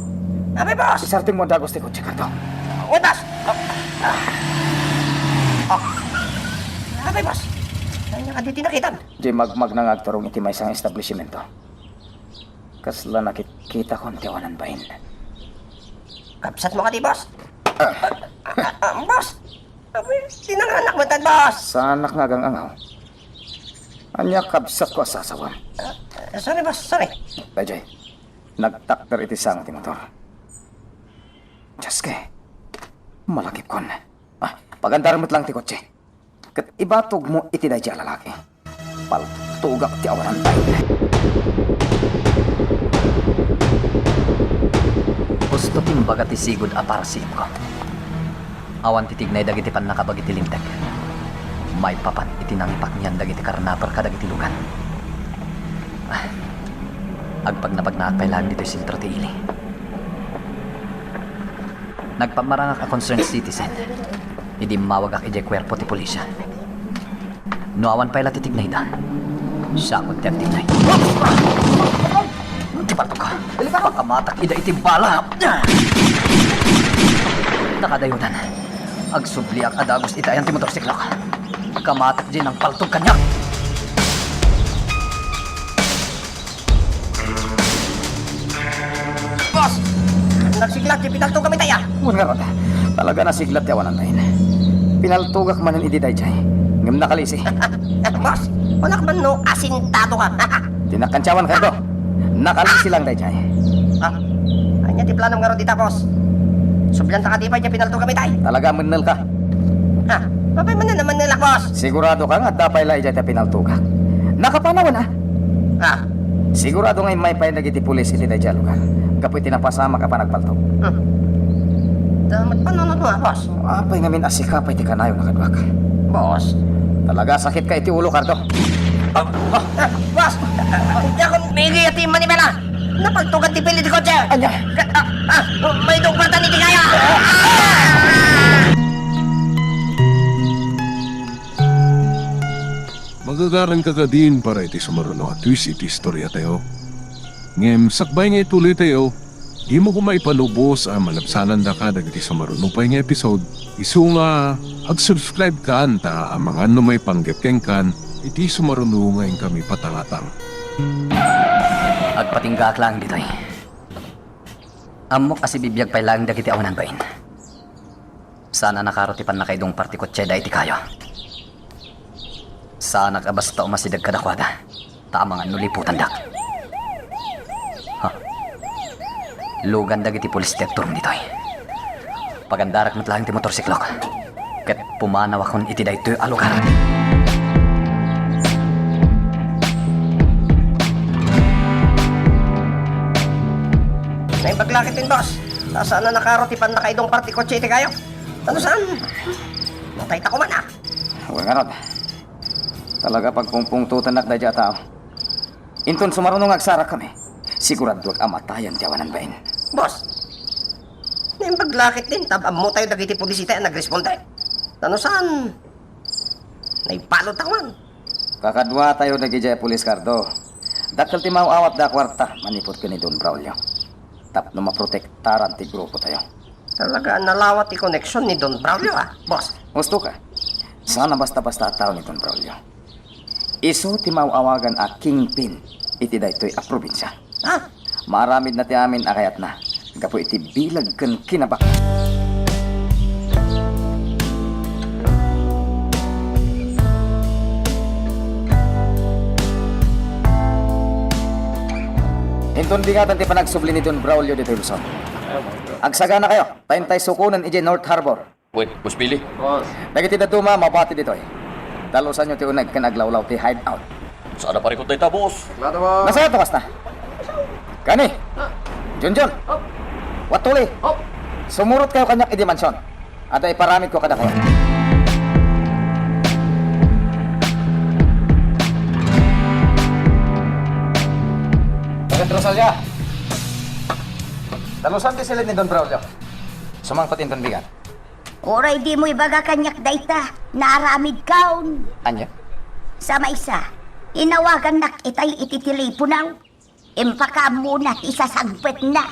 apay, boss? Isartingmo a dagus ti kotse, Cardo. Uy, boss! Oh. Apay, boss? Ania kadi ti nakitam? Diay magmagna nga agturong iti maysa nga establisimento. Kasla nakitkitakon ti awanan bain. Kabsatmo kadi, boss? Ah. Ah, ah, ah, boss! Apay, sinanganak met, boss! Saanak nga agang-angaw. Ania, kabsatko a sasawam. Ah, ah, sorry, boss. Sorry. Daydiay, nagtakder iti sango ti motor. Dios, malakipkon. Ah, pagandarem met laeng ti kotse. Ket ibatogmo iti daydiay a lalaki. Paltogak ti awanan bain. Husto ti imbaga ti sigud a parasiitko. Awan ti tignay dagiti pannakabagi ti Linteg. Maipapan iti nangipaknian dagiti karnaper kadagiti lugan. Ah, agpagnapagnaak pay laeng ditoy sentro ti ili. Nagpammarangak a concerned citizen idi immawagak idiay kuerpo ti pulisya. No awan pay la ti tignayda, siakon ti agtignay. Ti paltogko. Kamatak ida iti bala. Nakadayotan. Agsubliak a dagus iti ayan ti motorsiklok. Kamatak diay nangpaltog kaniak. Boss! Nagsiglat ti pinaltogam itay, ah! Wen ngarud, talaga nasiglat ti awanan bain. Pinaltogak manen idi daydiay, ngem nakalisi. Boss, kunak man no asintado ka. Ti nakantiawan, Cardo. Nakalisi laeng daydiay. Ah, ania ti planom ngarud ita, boss? Sublianta kadi pay diay pinaltogam itay? Talaga, mennelka. Ha? Apay manen a mennelak, boss? Siguradoka nga adda pay la idiay ti pinaltogak? Nakapanawen, a? Ah. Sigurado nga immay pay dagiti pulis iti daydiay a lugar gapu iti napasamak a panagpaltog. Hmm. Damat panunotmo, a, boss? Apay ngamin a sika pay ti kanayon a kaduak? Boss. Talaga sakitka iti ulo, Cardo. Ah, ah, boss! Diakon migay ti manibela! Napaltogan ti pili ti kotse! Ania? Ka-, ah, ah, may dungpatan iti kaya! Ah! Magagaranka kadin para iti sumaruno a twist iti istoriatayo. Ngem sakbay nga ituloytayo, dimo koma ipalubos a malabsanandaka dagiti sumaruno pay nga episode. Isu nga, ag-subscribe kan ta amangan no maipanggep kenkan iti sumaruno nga inkami patangatang. Agpatinggaak laeng ditoy. Ammok a sibibiag pay laeng dagiti awanan bain. Saan a nakaro ti pannakaidungpar ti kotsiada iti kayo. Saanak a basta umasideg kadakuada, ta amangan no liputandak. Ha? Lugan dagiti pulis ti agturong ditoy. Pagandarak met laeng ti motorsiklok, ket pumanawakon iti daytoy a lugar. Naimbag la ketdin, boss. Ta saan a nakaro ti pannakaidungpar ti kotse iti kayo. Ta no saan, matayta koma, a. Wen ngarud, talaga pagpungpungtotennak daydiay a tao. Inton sumaruno nga agsarakkami, siguradoak a matayen ti awanan bain. Boss, naimbag la ketdin ta ammotayo dagiti pulis itay a nagresponde. Ta no saan, naibaludta koma. Kakaduatayo dagidiay a pulis, Cardo. Dakkel ti maaw-awatda a kuarta manipud ken ni Don Braulio tapno maprotektaran ti grupotayo. Talaga a nalawa ti koneksion ni Don Braulio, a, boss. Husto ka. Saan a basta-basta a tao ni Don Braulio. Isu ti maaw-awagan a kingpin iti daytoy a probinsia. Ha? Maaramidna ti amin a kayatna gapu iti bileg ken kinabak. Inton bingatan ti panagsubli ni Don Braulio ditoy Luzon, agsaganakayo ta intay sukonen idiay North Harbor. Wait, Boss Billy. Boss. Dagiti dadduma, mabati ditoy. Dalusanyo ti uneg ken aglawlaw ti hideout. Saan a parikut dayta, boss? Lada, boss. Nasayat, kasta. Kani? Junjun. Hop. Watuli. Hop. Sumurotkayo kaniak idi mansion. Adda iparamidko kadakayo. Agent Rosalia. Dalusan ti silid ni Don Braulio. Sumangpet inton bigat. Uray dimo ibaga kaniak dayta, naaramidkon. Ania? Sa maysa, Inawagannak itay iti teleponaw. Impakaammona ti isasangpetna.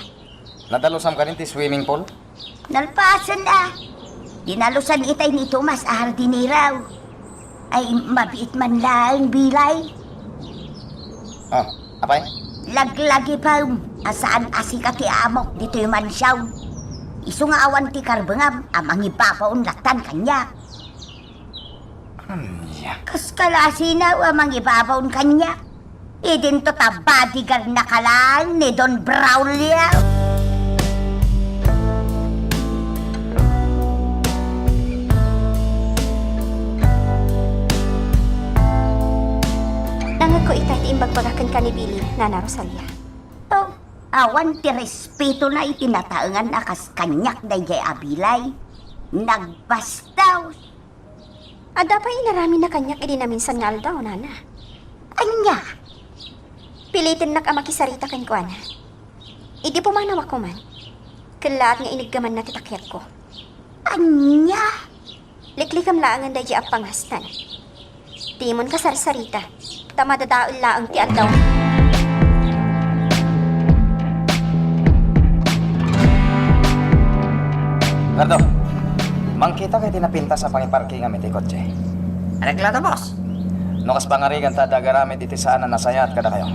Nadalusam kadi ti swimming pool? Nalpasen a. Dinalusan itay ni Tomas a hardinero. Ay, mabiit man laeng bilay. Oh, apay? Laglagipem a saan a sika ti amok ditoy mansion. Isu nga awan ti karbengam a mangibabaon lattan kaniak. Ania? Kas kalasina a mangibabaon kaniak. Idinto ta bodyguard na ka laeng ni Don Braulio. Nangegko ita ti imbagbaga kenka ni Billy, Nana Rosalia. Oh, awan ti respetona iti nataengan a kas kaniak daydiay a bilay. Nagbastos. Adda pay inaramidna kaniak idi naminsan nga aldaw, nana. Ania? Pilitennak a makisarita kenkuana. Idi pumanawak man, kellaat nga iniggamanna ti takiatko. Ania? Liklikem laengen daydi a pangastan. Dimon kasarsarita. Ta madadael laeng ti aldaw. Cardo, mangkitak iti napintas a pangiparkingam iti kotse. Anak lata, boss. No kas pangarigan ta adda agaramid iti saan a nasayaat kadakayo,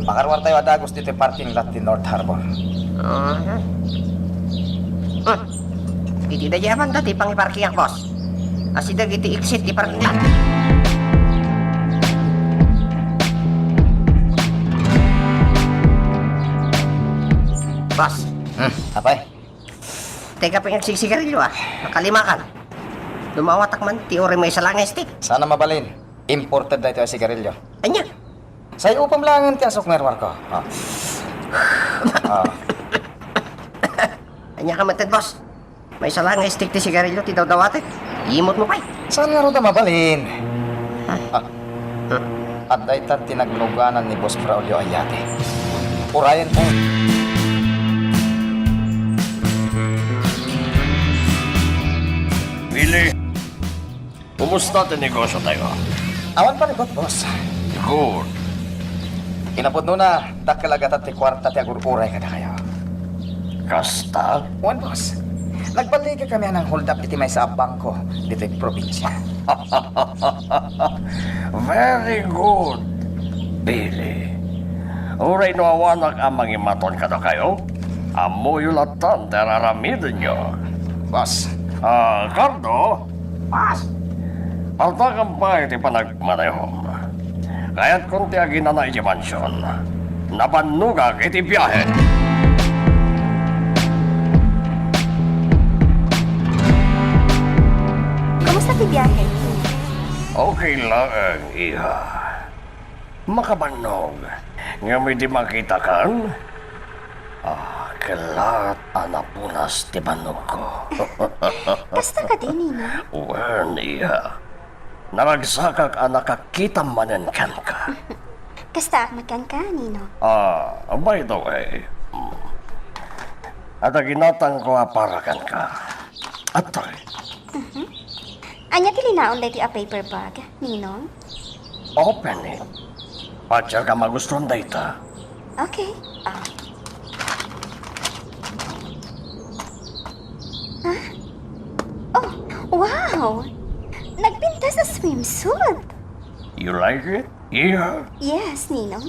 pakaruartayo a dagus ditoy parking lot ti North Harbor. Aha. Hmm. Iti daydi a banda ti pangiparkingak, boss. Asideg iti exit ti parking lot. Boss. Hmm, apay? Teka, pay agsigsigarilyo, ah. Nakalimakan. Dumawatak man ti uray maysa laeng nga stick. Saan a mabalin. Imported daytoy a sigarilyo. Ania? Say upam laengen ti asukmer, Marco. Ah. Ah. Ania ka met, boss? Maysa laeng nga stick ti sigarilyo ti dawdawatek. Imot mo pay. Saan ngarud a mabalin? Ah. Adda ita ti nagluganan ni Boss Braulio a yate. Urayen mo. Billy. Kumusta ti negosyo tayo? Awan pa rikot, boss. Good. Kinapudnona, dakkel a gatad ti kuarta ti agur-uray kadakayo. Kasta? Wen, boss. Nagballigakami a nang-hold up iti maysa a bangko ditoy probinsia. Very good, Billy. Uray no awanak a mangimaton kadakayo, ammoyo lattan ti ar-aramidenyo. Boss. Ah, Cardo? Boss. Altakam pay ti panagmanehom. Kayatkon ti aginana iti mansion. Nabannogak iti biahe. Kumusta ti biahe? Okay laeng, iha. Makabannog. Ngem idi makitakan, ah, kellaat a napunas ti bannogko. Kasta kadi, Nino? Wen, iha. Naragsakak a nakakita manen kenka. Kastaak met kenka, Nino. Ah, by the way, mm, adda ginatangko a para kenka. Adtoy. Mhm. Ania ti linaon daytoy a paper bag, Ninong? Open it. Patienka, magustuan dayta. Okay. Ah. Ah? Oh, wow! Nagpintas a swimsuit! You like it? Yeah. Yes, Ninong.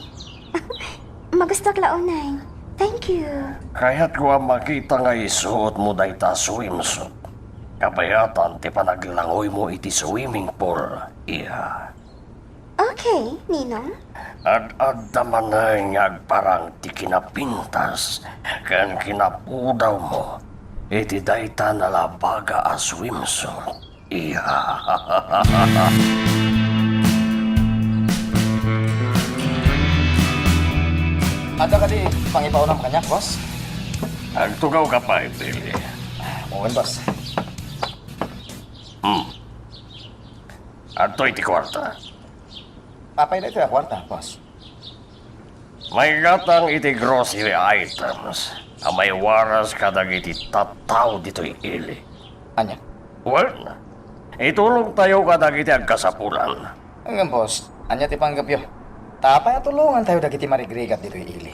Magustuak la unay. Thank you. Kayatko a makita nga isuot mo dayta a swimsuit. Kabayatan ti panaglangoy mo iti swimming pool, iha. Okay, Ninong. Ad-adda manen nga agparang ti kinapintas ken kinapudaw mo iti dayta nalabaga a swimsuit. Iha. Adda kadi pangibaonam kaniak, boss? Agtugawka pay, Billy. Wen, boss. Hmm. Adtoy ti kuarta. Apay daytoy a kuarta, boss? Maigatang iti grocery items a maiwaras kadagiti tattao ditoy ili. Ania? Wen, itulongtayo kadagiti agkasapulan. Ngem, boss, ania ti panggepyo? Ta apay a tulongantayo dagiti marigrigat ditoy ili?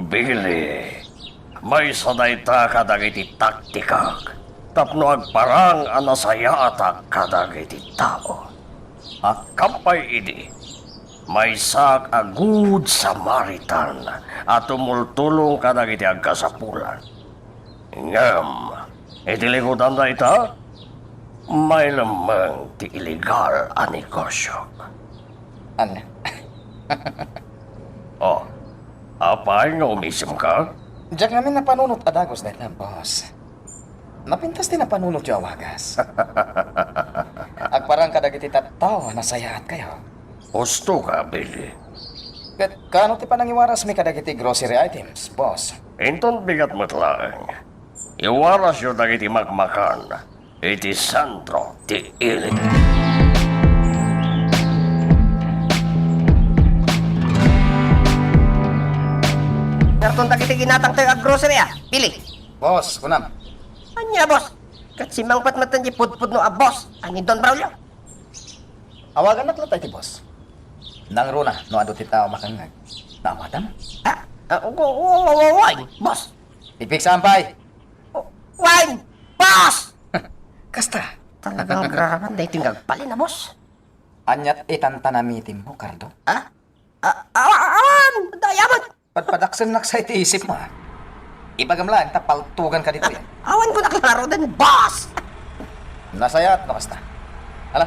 Billy, maysa dayta kadagiti taktikak tapno agparang a nasayaatak kadagiti tao. Agkappay idi, maysaak a Good Samaritan a tumultulong kadagiti agkasapulan. Ngem iti likudan dayta, mailemmeng ti illegal a negosiok. Ania? Oh, apay nga umisemka? Diak ngamin napanunot a dagus dayta, boss. Napintas ti napanunotyo a wagas. Agparang kadagiti tattao a nasayaatkayo. Husto ka, Billy. Ket kaano ti panangiwarasmi kadagiti grocery items, boss? Inton bigat met laeng, iwarasyo dagiti makmakan iti sentro ti ili. Ngarton dagiti ginatangtayo a grocery, a, Billy. Boss, kunam. Ania, boss? Ket simmangpet met ti pudpudno a boss a ni Don Braulio. Awagannak latta iti boss. Nangruna no adu ti tao makangngeg. Naawadam? Ah, ah, wa-, wa-, wa-, wa-, wen, boss. Ipiksaam pay. Wa-, wen, boss! Kasta. Talaga nga agraraman daytoy nga agbalin a boss. Aniat itan ta namitimmo, Cardo? Ah? Ah, awa-, awan! Dayawet! Padpadaksennak sa iti isipmo, a. Ibagam laeng ta paltuganka ditoy, a. Awan ko naklaro den, boss! Nasayaat no kasta. Ala,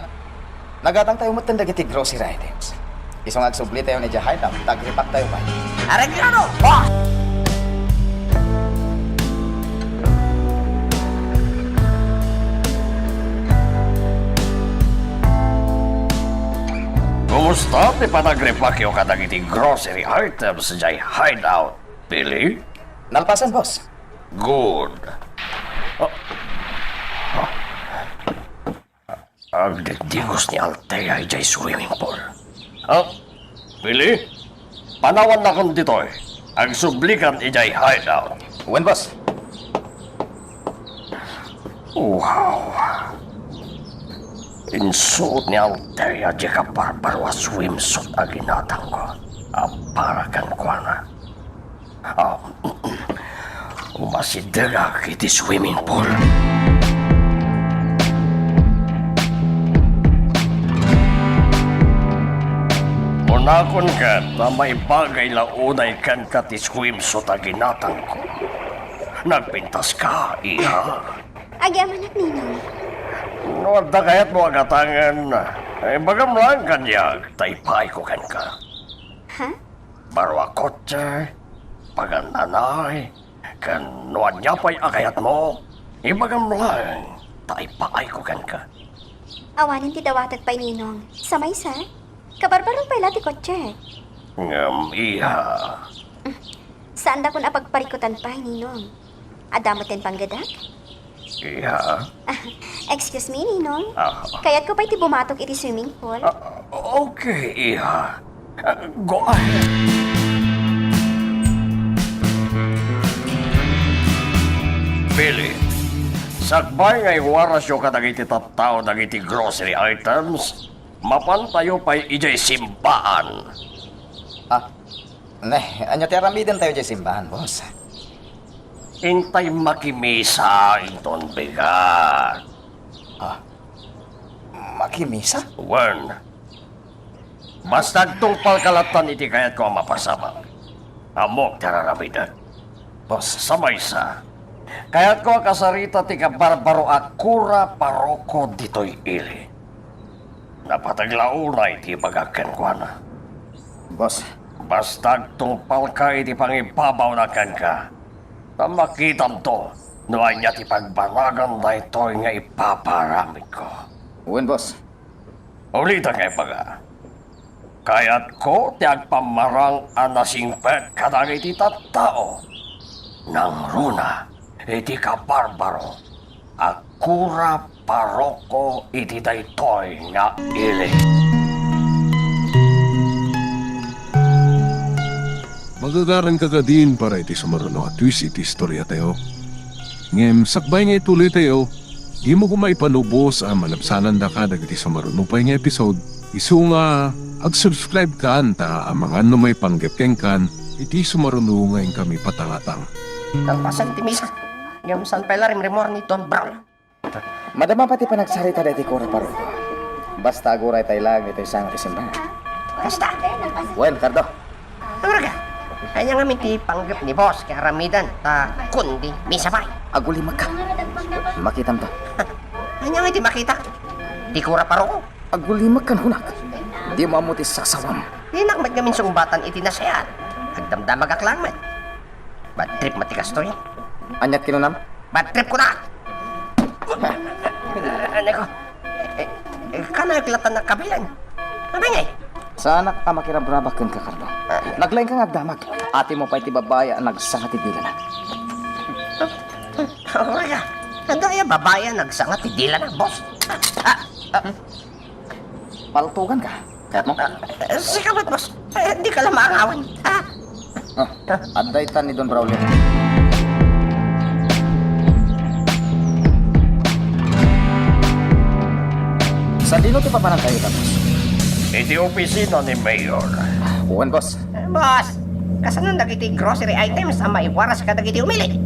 nagatangtayo metten dagiti grocery items. Isu nga agsublitayon idiay hideout, ta agripaktayo pay. Areglado, boss! Kumusta ti panagripakyo kadagiti grocery items idiay hideout, Billy? Nalpasen, boss. Good. Ah. Ah. Agdidingos ni Althea idiay swimming pool. Ah, Billy? Panawannakon ditoy. Agsublikan idiay hideout. Wen, boss. Wow. Insuot ni Althea diay kabarbaro a swimsuit a ginatangko a para kenkuana. Ah, umasidegak iti swimming pool. Kunakon ket ta maibagay la unay kenka ti swimsuit a ginatangko. Nagpintaska, iha. Agyamanak, Ninong. No adda kayatmo a gatangen, ibagam laeng kaniak, ta ipaayko kenka. Ha? Baro a kotse, pagan-anay, ken no ania pay a kayatmo, ibagam laeng, ta ipaayko kenka. Awanen ti dawatek pay, Ninong. Sa maysa, kabarbarok pay la ti kotse. Ngem, iha. Saandakon a pagparikutan pay, Ninong. Adda metten panggedak? Iha. Excuse me, Ninong. Ah. Kayatko pay ti bumatok iti swimming pool. Ah, okay, iha. Ah, go ahead. Billy, sakbay nga iwarasyo kadagiti tattao dagiti grocery items, mapantayo pay idiay simbaan. Ah, ne, ania ti aramidentayo idiay simbaan, boss? Intay makimisa inton bigat. Ah, makimisa? Wen. Basta agtungpalka lattan iti kayatko a mapasamak. Ammok ti ar-aramidek. Boss. Sa maysa, kayatko a kasarita ti kabarbaro a kura paroko ditoy ili. Napateg la unay ti ibagak kenkuana. Boss. Basta agtungpalka iti pangibabawna kenka, ta makitamto no ania ti pagbanagan daytoy nga ipapaaramidko. Wen, boss. Ulitek nga ibaga, kayatko ti agpammarang a nasingpet kadagiti tattao. Nangruna iti kabarbaro a kura paroko iti daytoy nga ili. Magagaranka kadin para iti sumaruno a twist iti istoriatayo. Ngem sakbay nga ituloytayo, Dimo koma ipano, boss, a malabsanandaka dagiti sumaruno pay nga episode. Isu nga, ag-subscribe kan ta amangan no maipanggep kenkan iti sumaruno nga inkami patangatang. Kalpasan ti misa, ngem saan pay la rimrimmuar ni Don Braulio. Madama pay ti panagsarita daytoy kura paroko. Basta aguray tay laeng ditoy sango ti simbahan. Basta. Wen, Cardo. Awarga, ania ngamin ti panggep ni boss ken aramiden ta kundi misa pay? Agulimekka. Makitam ta. Ania ngamin ti makita? Ti kura paroko? Agulimekkan kunak. Dimo ammo ti sasawam. Dinak met ngamin sungbatan iti nasayaat. Agdamdamagak laeng met. Bad trip met ti kastoy. Aniat kinunam? Bad trip kuna! Aneko? Eh, eh, kanaek latta nakabilan. Abay ngay? Saanak a makirabrabak kenka, Cardo. Naglaingka nga agdamag. Atimo pay ti babai a nagsanga ti dilana. Awarga, adu aya babai a nagsanga ti dilana, boss? Ah, ah, Paltuganka. Kayatmo? Ah, sika met, boss. Eh, dika la maangawan. Ah. Ah, adda itan ni Don Braulio. Sadino ti papanagkayo, boss? Iti opisina ni Mayor. Wen, boss. Boss, kasanon dagiti grocery items a maiwaras kadagiti umili?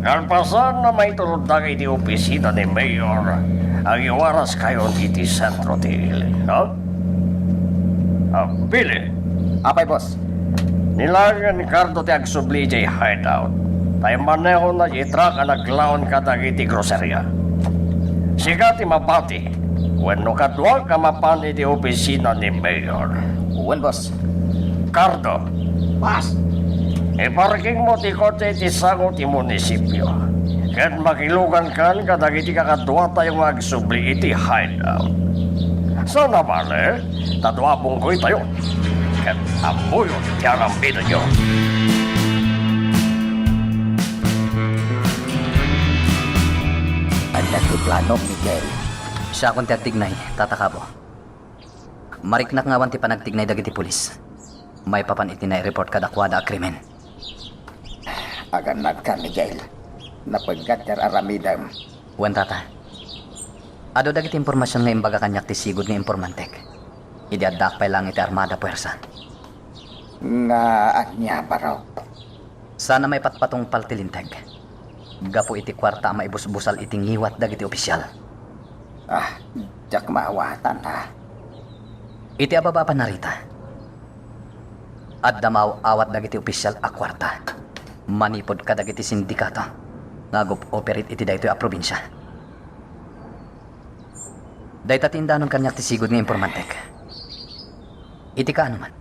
Kalpasan a maiturod dagiti opisina ni Mayor, agiwaras kayon iti sentro ti ili, no? Ah, Billy. Apay, boss? Ni laengen, Cardo, ti agsubli idiay hideout. Ta immanehona ti truck a naglaon kadagiti groseria. Sika ti mabati wenno kaduak a mapan iti opisina ni Mayor. Wen, boss. Cardo. Boss. Iparkingmo ti kotse iti sango ti munisipio. Ket makilugankan kadagiti kakaduatayo nga agsubli iti hideout. Saan a bale, ta dua a bunggoytayo. Ket ammoyo ti arambidenyo. Adda ti plano, Miguel. Siakon ti agtignay, Tata Cabo. Mariknak nga awan ti panagtignay dagiti pulis maipapan iti nai-report kadakuada a krimen. Agannadka, Miguel. Napeggat ti ar-aramidem. Wen, Tata. Adu dagiti impormasion nga imbaga kaniak ti sigud nga informantek. Idi addaak pay laeng iti armada puersa. Nga ania, Barok? Saan a maipatpatungpal ti linteg gapu iti kuarta a maibusbusal iti ngiwat dagiti opisial. Ah, diak maawatan, ha? Iti ababa a panarita, adda maaw-awat dagiti opisial a kuarta manipud kadagiti sindikato nga agob-operate iti daytoy a probinsia. Dayta ti indanon kaniak ti sigud nga informantek. Iti kaanoman,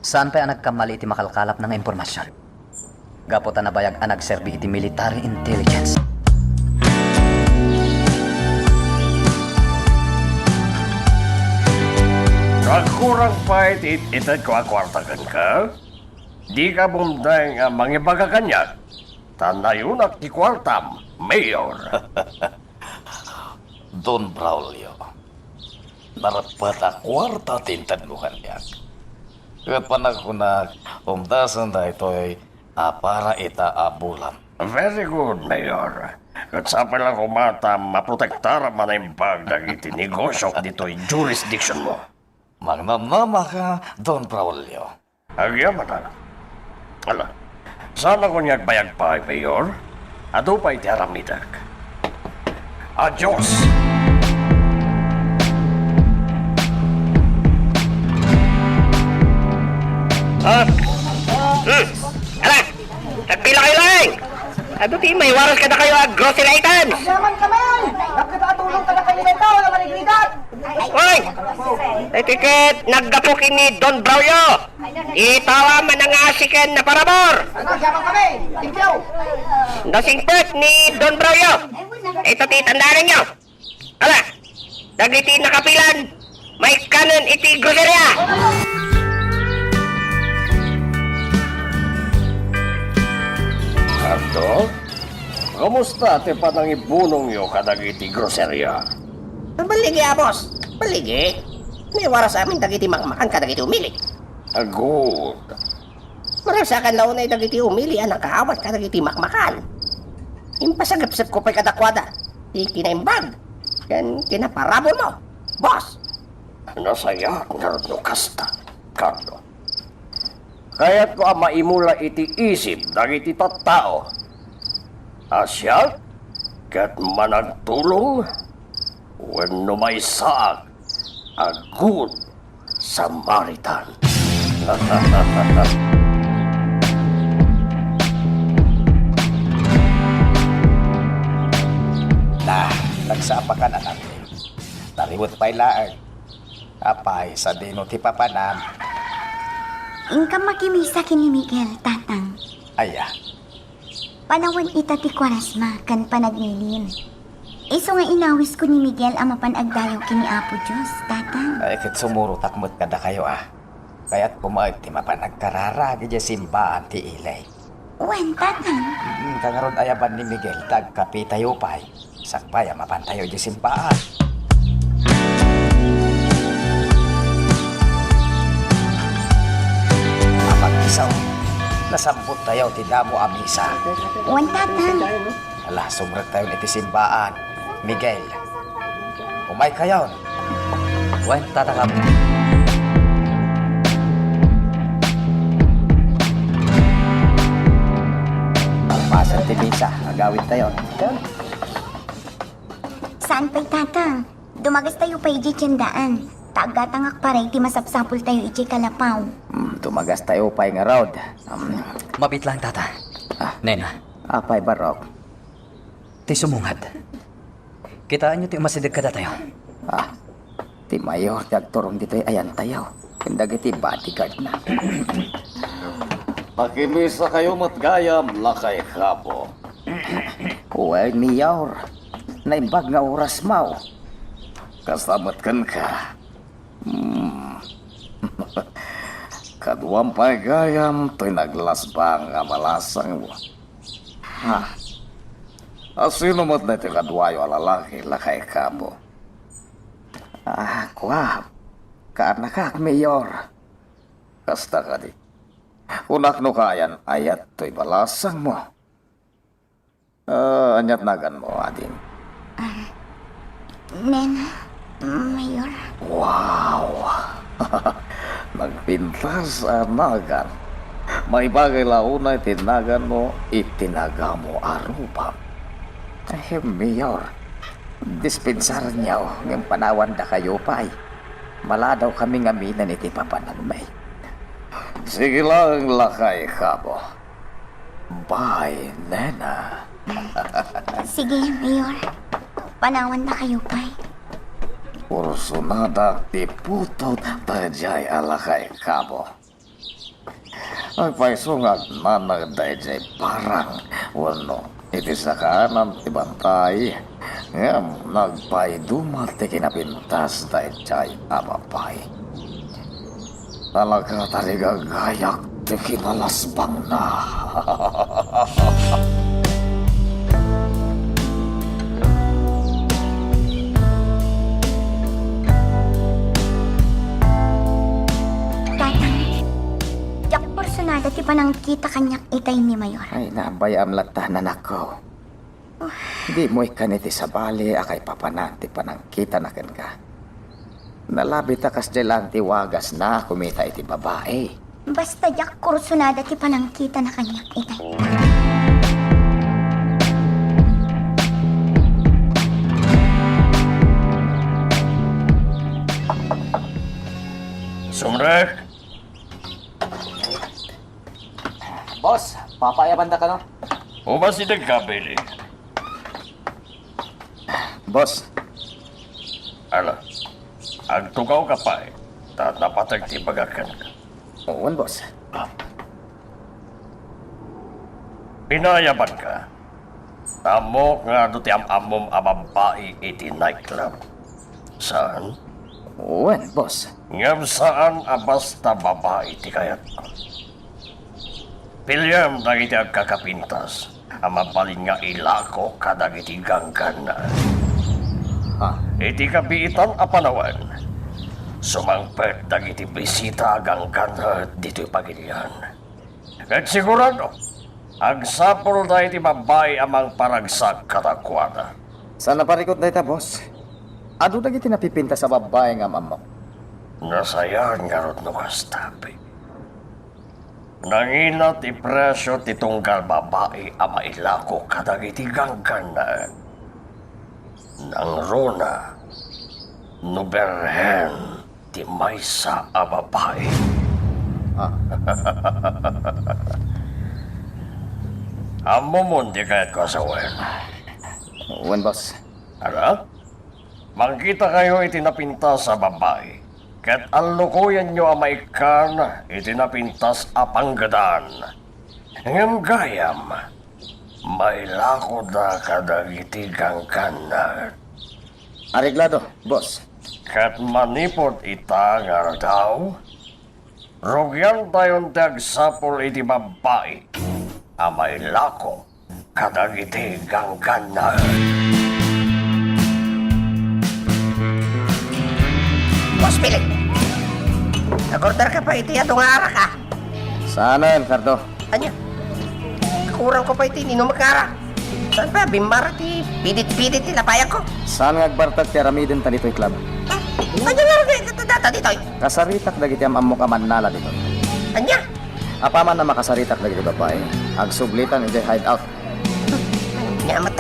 saan pay a nagkammali iti makalkalapna nga impormasion. Gapu ta nabayag a nagserbi iti military intelligence. Nagkurang pay ti it-itedko a kuarta kenka? Dika bumdeng a mangibaga kaniak, ta nayunak ti kuartam, Mayor. Don Braulio, nareppat a kuarta ti intedmo kaniak. Ket panagkunak, umdasen daytoy a para ita a bulan. Very good, Mayor. Ket sapay la koma ta maprotektaram a naimbag dagiti negosiok ditoy jurisdiction-mo. Magnamnamaka, Don Braulio. Agyamanak. Ala, saan a koma nga agbayag pay, Mayor? Adu pay ti aramidek. Adios! Ah! Hmm! Ala! Agpila kayo laeng! Adu ti maiwaras kadakayo a grocery items! Agyaman kami! Nagkita a tulong kadakayo dayta, wala marigrigat! Hoy! Daytoy ket naggapu ken ni Don Braulio. Itawa manangasiken na parabur. Ano, yaman kami. Thank you. Nasingpet ni Don Braulio. Ito ti tandaan ninyo. Ala, dagiti nakapilan, maikkanen iti groceria. Cardo, kumusta ti panangibunongyo kadagiti groceria? Baligi, a boss. Baligi. Naiwaras amin dagiti makmakan kadagiti umili. Agud. Maragsakan la unay dagiti umili a nakaawat kadagiti makmakan. Impasagepsepko pay kadakuada. ti kinaimbag ken kinaparabur mo, boss. Nasayaat ngarud no kasta, Carlo. Kayatko a maimula iti isip dagiti tattao a siak ket managtulong wenno maysaak a Good Samaritan. Na, nagsapa ka na, Tatang. Tarimut pay laeng. Apay, sadino ti papanam? Inka makimisa ken ni Miguel, Tatang. Aya? Panawen ita ti Kuaresma ken panaglilin. Isu nga inawisko ni Miguel a mapan agdayaw ken ni Apo Dios, Tatang. Ay, ket sumurotak met kadakayo, a. Kayatko met ti mapan agkararag idiay simbaan ti ili. Wen, Tatang. Mm, kangarod ayaban ni Miguel ta agkapitayo pay. Sakbay a mapantayo idiay simbaan. Apag-iso, nasambuttayo ti damo a misa. Wen, Tatang. Ala, sumrektayon iti simbaan. Miguel, umaykayon. Wen, Tatang. Kalpasan ti misa, agawidtayon. Saan pay, Tatang? Dumagastayo pay idiay tiendaan. Ta aggatangak pay ti masapsapultayo idiay kalapaw. Hmm, dumagastayo pay ngarud. Hmm. Mabiit laeng, Tata. Ah. Nena. Apay, Barok? Ti sumungad. Kitaenyo ti umasideg kadatayo. Ah, ti mayor ti agturong ditoy ayantayo ken dagiti bodyguardna. Pakimisakayo met gayam, Lakay Cabo. Wen, Mayor. Naimbag nga orasmo. Kasta met kenka. Hmm. Kaduam pay gayam toy naglasbang a balasangmo. Ha? A, sino met daytoy kaduayo a lalaki, Lakay Cabo? Ah, kua, kaannakak, Mayor. Kasta kadi. Kunak no kaayan-ayat toy balasangmo. Ah, ania ti naganmo, ading? Ah, Nena, Mayor. Wow! Nagpintas a nagan. Maibagay la unay ti naganmo iti nagamo a rubam. Ahem, Mayor, dispensaranyo ngem panawandakayo pay. Maladawkami ngamin iti papananmi. Sige laeng, Lakay Cabo. Bye, Nena. Sige, Mayor. Panawandakayo pay. Kursonadak ti putod daydiay a Lakay Cabo. Agpayso nga agnanaed daydiay barang wenno iti sakaanan ti bantay, ngem nagpaiduma ti kinapintas daydiay a babai. Talaga, tarigagayak ti kinalasbangna. Tatang, diak personada ti panangkita kaniak itay ni Mayor. Ay, nabayam latta, nanakko. Dimo ikkan iti sabali a kaipapanan ti panangkitana kenka. Nalabit a kasdiay laeng ti wagasna a kumita iti babai. Basta diak kursunada ti panangkitana kaniak itay. Sumrek! Boss, papaayabanda kano? Umasideg ka, Billy. Boss. Ala, agtugawka pay, ta napateg ti ibagak kenka. Wen, boss. Inaayabanka. Ammok nga adu ti am-ammom a babbai iti nightclub. Saan? Wen, boss. Ngem saan a basta babai ti kayatko. Piliam dagiti agkakapintas a mabalin nga ilako kadagiti gangganna. Ha? Iti kabiitan a panawen, sumangpet dagiti bisita a gangganna ditoy pagilian. Ket sigurado, agsapulda iti babbai a mangparagsak kadakuada. Saan a parikut dayta, boss? Adu dagiti napipintas a babbai nga am-ammok. Nasayaat ngarud no kasta, Pi. Nangina ti presio ti tunggal babai a mailako kadagiti ganggannaet. Nangruna no berhen ti maysa a babai. Ah. Ammomon ti kayatko a sawen. Wen, boss. Ano? Mangkitakayo iti napintas a babai, ket allukoyenyo a maikkan iti napintas a panggedan. Ngem gayam, mailakoda kadagiti ganggannaet. Areglado, boss. Ket manipud ita nga aldaw, rugiantayon ti agsapul iti babbai a mailako kadagiti ganggannaet. Boss Philip, nag-order ka pa iti adu nga arak, ah? Saanen, Cardo? Ania? Kakurang ko pa iti ininum a kara. Saan pa, bimmara ti pidit-pidit ti lapayagko? Saan nga agbartek ti aramidenta ditoy club? Ah, ania nga aramid data ditoy? Kasaritak dagiti am-ammok a mannala ditoy. Ania? Apaman a makasaritak dagiti babbai, agsublitan idiay hideout. Ania met,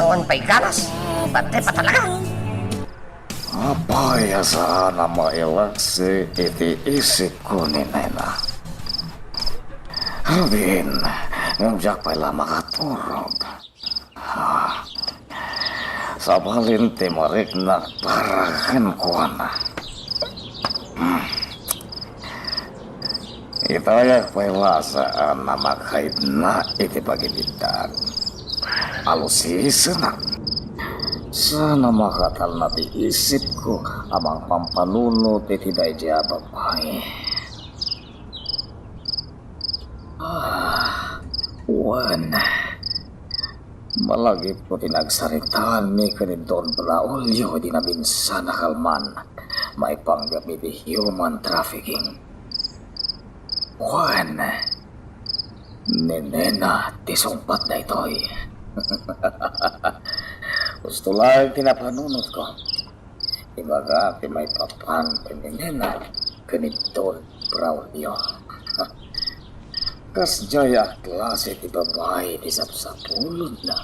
awan pay ganas. Bantay pa talaga. Apay a saan a mailaksi iti isipko ni Nena? Rubin, ngem diak pay la makaturog. Ah, sabalin ti mariknak para kenkuana. Hmm. Itayak pay la saan a makaidna iti pagibitdan. Alusisenak. Saan a makatalna ti isipko a mangpampanunot iti daydiay a babbai. Ah, wen. Malagipko ti nagsaritaanmi ken ni Don Braulio idi nabinsan a kalman maipanggep iti human trafficking. Wen, ni Nena ti sungbat daytoy. Husto laeng ti napanunotko. Ibaga ti maipapan ken ni Nena ken ni Don Braulio. Kasdiay a klase ti babai ti sapsapulenda?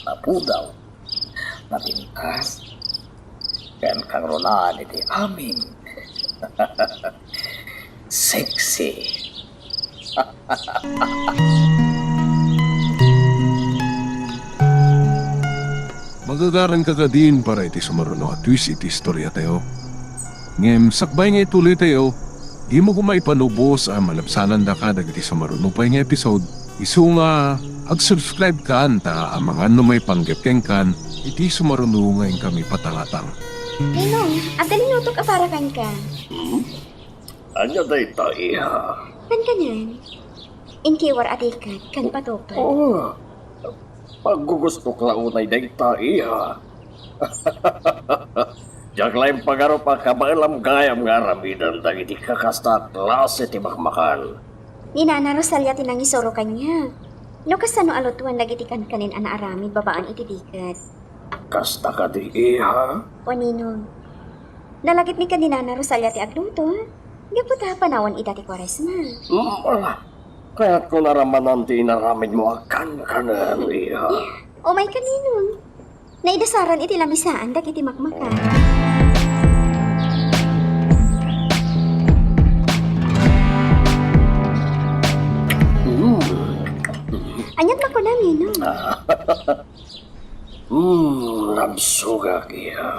Napudaw, napintas, ken kangrunaan iti amin. Sexy. Magagaranka kadin para iti sumaruno a twist iti istoriatayo. Ngem sakbay nga ituloytayo, dimo koma ipanubos a malabsanandaka dagiti sumaruno pay nga episode. Isu nga, ag-subscribe kan ta amangan no maipanggep kenkan iti sumaruno nga inkami patangatang. Ninong, agka linutok a para kenka. Hmm? Ania dayta, iha? Kankanian. Inkiwar a dikat ken patupad. Oh, paggugustok la unay dayta, iha. Diak la impagarup a kabaelam gayam nga aramiden dagiti kakasta a klase ti makmakan. Ni Nana Rosalia ti nangisuro kaniak. No kasano a lutoen dagiti kankanen a naaramid babaen iti dikat. Kasta kadi, iha? O, Ninong. Nalagipmi ken ni Nana Rosalia ti agluto, gapu ta panawen ida ti Kuaresma. Mm, ala. Kayatko naramanan ti inaramidmo a kankanen, iha. Umayka, Ninong. Naidasaran iti lamisaan dagiti makmakan. Mm. Aniat makuna, Ninong? Mm, nabsogak, iha.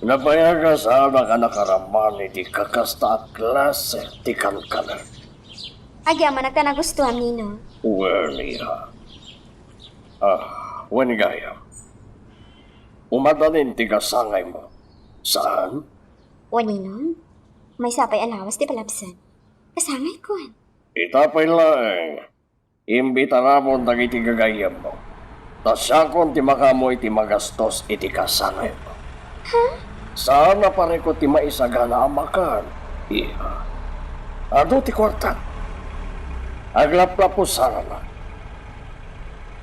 Napayagas a nakaraman iti kakasta a klase ti kankanen. Agyamanak ta nagustuam, Ninong. Wen, iha. Ah, wen gayam. Umadanin ti kasangaymo. Saan? Wen, Ninong. Maysa pay a lawas ti palabsan. Kasangayko. Ita pay laeng. Imbitaramon dagiti gagayyemmo. Ta siakon ti makaammo iti magastos iti kasangaymo. Ha? Saan a parikut ti maisagana a makan, iha. Adu ti kuarta. Aglaplapo sanana.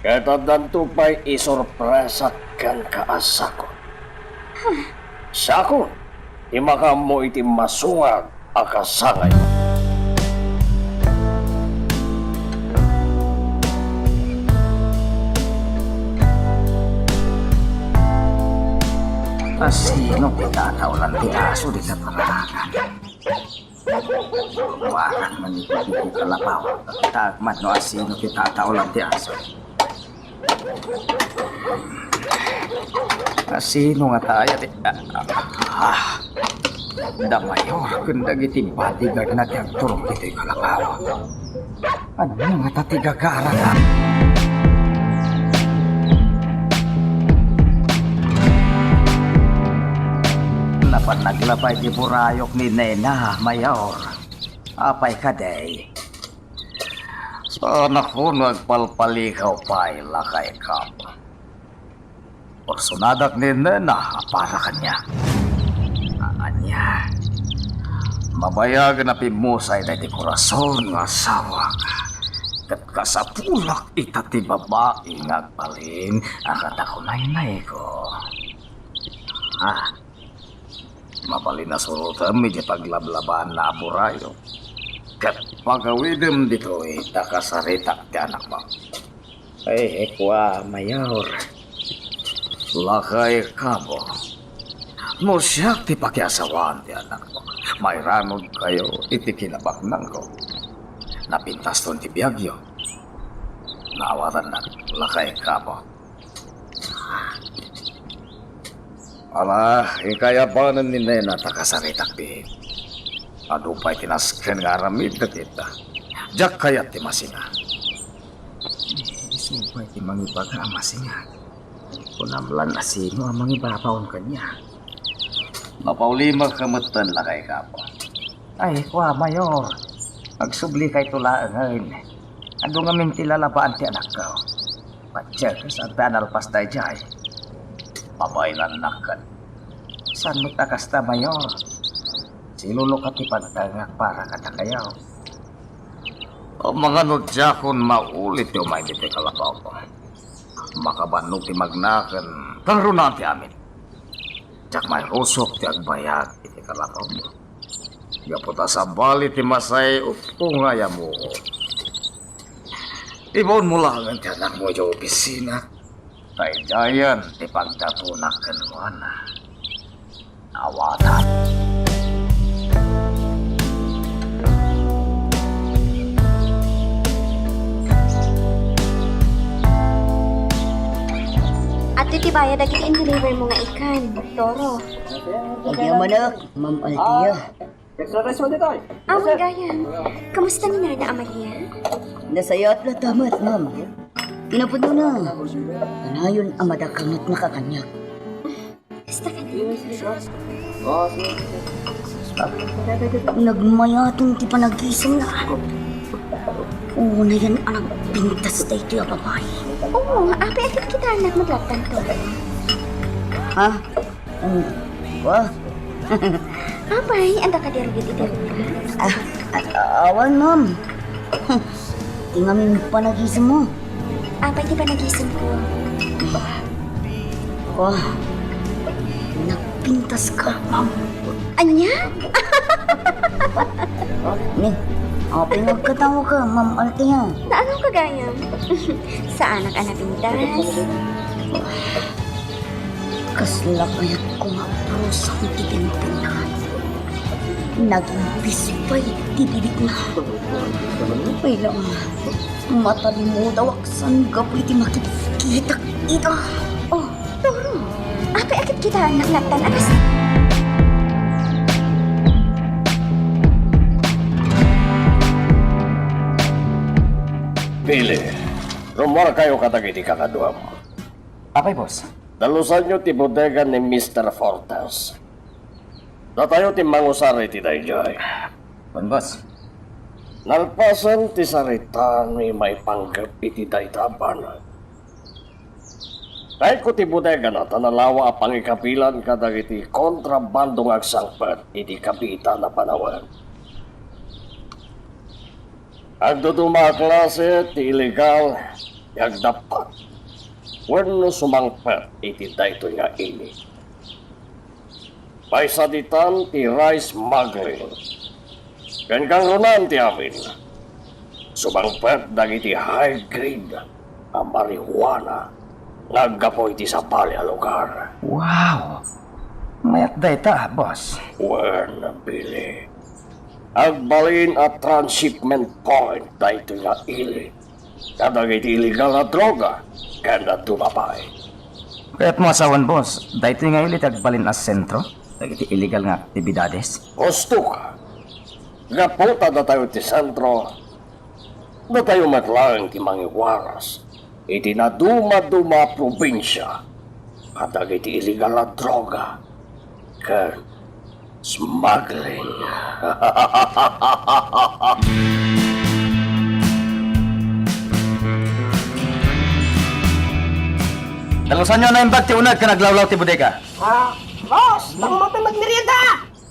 Ket addanto pay isurpresak kenka a sakon. Sakon ti makaammo iti masungad a kasangaymo. Asino ti tataolan ti aso dita paraangan? Waran man iti kalapaw. Taek man no asino ti tataolan ti aso. Asino nga tayo ti, ah, ah, da Mayor ken dagiti bodyguard na ti agturong ditoy kalapaw. Ania ngata ti gagaradan? Napannag la pay ti burayok ni Nena, Mayor. Apay kadi? Saan a kuno agpalpalikaw pay, Lakay Kap. Personadak ni Nena a para kaniak. Ania? Mabayagen a pimmusay daydi korason nga asawak. Ket kasapulak ita ti babai nga agbalin a kadakunaynayko. Ah, mabalin a surotem iti paglablabaanna a burayok. Ket pagawidem ditoy ta kasaritak ti anakmo. Ay, kua, Mayor. Lakay Kabo, no siak ti pakiasawaan ti anakmo, mairanudkayo iti kinabaknangko. Napintaston ti biagyo. Naawatannak, Lakay Kabo. Ala, ikayabanen ni Nena ta kasaritak biit. Adu pay ti nasken nga aramid dagita. Diak kayat ti masinga. Isu pay ti mangibaga a masinga. Kunam lan a sino a mangibabaon kaniak. Mapaulimek ka metten, Lakay Kabo. Ay, kua, Mayor. Agsubli kayto laengen. Adu ngamin ti lalabaan ti anakko. Patse, saan pay a nalpas daydiay? Pabainannak ket. Saan met a kasta, Mayor? Siluluka ti pagtaengak para kadakayo. Amangan no diakon mauli ti umay ditoy kalapawko. Makabannog ti magnaken, kangrunaan ti amin. Diak mairusok ti agbayag iti kalapawko. Gapu ta sabali ti masay uppo nga ayamuko. Ibaonmo laengen ti anakmo idiay opisina. Daydiayen ti pagdatonak kenkuana. Awatam. Adtoy ti bayad dagiti in-deliver mo nga ikan, Toro. Ania manen, Ma'am Althea. Extra rice mo dito, eh. Awan gayam. Kamusta ni Nana Amalia? Nasayaat latta met, ma'am. Kinapudnona, kanayon a madakamatna kaniak. Kasta ka na. Nagmayaten ti panagisemna. Unayen a nagpintas daytoy a babai. Oo, apay a ket kitaennak met latta, Toro. Ha? Ano? Wa? Apay, adda kadi rugi iti rupa? Ah, ah, awan, ma'am. Ti ngamin panagisemmo. Apay ti panagisemko? Wa? Nagpintaska, ma'am. Ania? Ni, apay nga agkataoka, Ma'am Althea? Naano ka gayam? Saanak a napintas. Kasla kayatko nga puros ti pinpinna. Naging pispay ti bibigna. Ay, lang, matalimudaw a kasano gapu iti makitkitak ida. Oh, Toro, apay a ket kitaennak latta a kas- Billy, rummuarkayo kadagiti kakaduam. Apay, boss? Dalusanyo ti bodega ni Mister Fortes. Datayo ti mangusar iti daydiay. Wen, boss. Nalpasen ti sarita ni maipanggep iti dayta a banag. Kayatko ti bodegana ta nalawa a pangikabilan kadagiti kontrabando nga agsangpet iti kabiitan a panawen. Agduduma a klase ti illegal nga agdappat wenno sumangpet iti daytoy nga ili. Maysa ditan ti rice smuggling. Ken kangrunan ti amin, sumangpet dagiti high grade a marijuana nga aggapu iti sabali a lugar. Wow! Mayat dayta, boss. Wen, Billy, agbalin a transshipment point daytoy nga ili kadagiti illegal a droga ken dadduma pay. Kayatmo a sawen, boss, daytoy nga ili ti agbalin a sentro dagiti illegal nga aktibidades? Husto ka. Gapu ta datayo ti sentro, datayo met laeng ti mangiwaras iti nadumaduma a probinsia kadagiti illegal a droga ken smuggling. Dalusanyo a naimbag ti uneg ken aglawlaw ti bodega. Ah, boss, baka mapan magmerienda!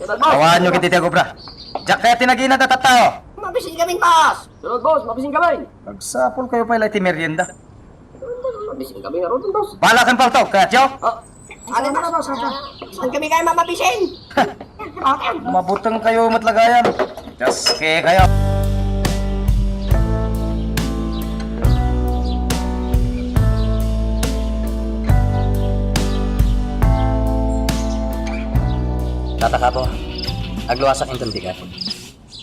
Awaanyo ketdi ti agobra. Diak kayat ti naginat a tattao. Mabisin kami, boss! Sunod, boss, mabisin kami! Agsapulkayo pay la iti merienda. Mabisin kami ngarud, boss. Bala ken palto, kayatyo? Ah, ano, boss? Saan kami kaya mamabisin? Mabutengkayo met la gayam. Dios, kekayo. Tata Kabo, agluasak inton bigat.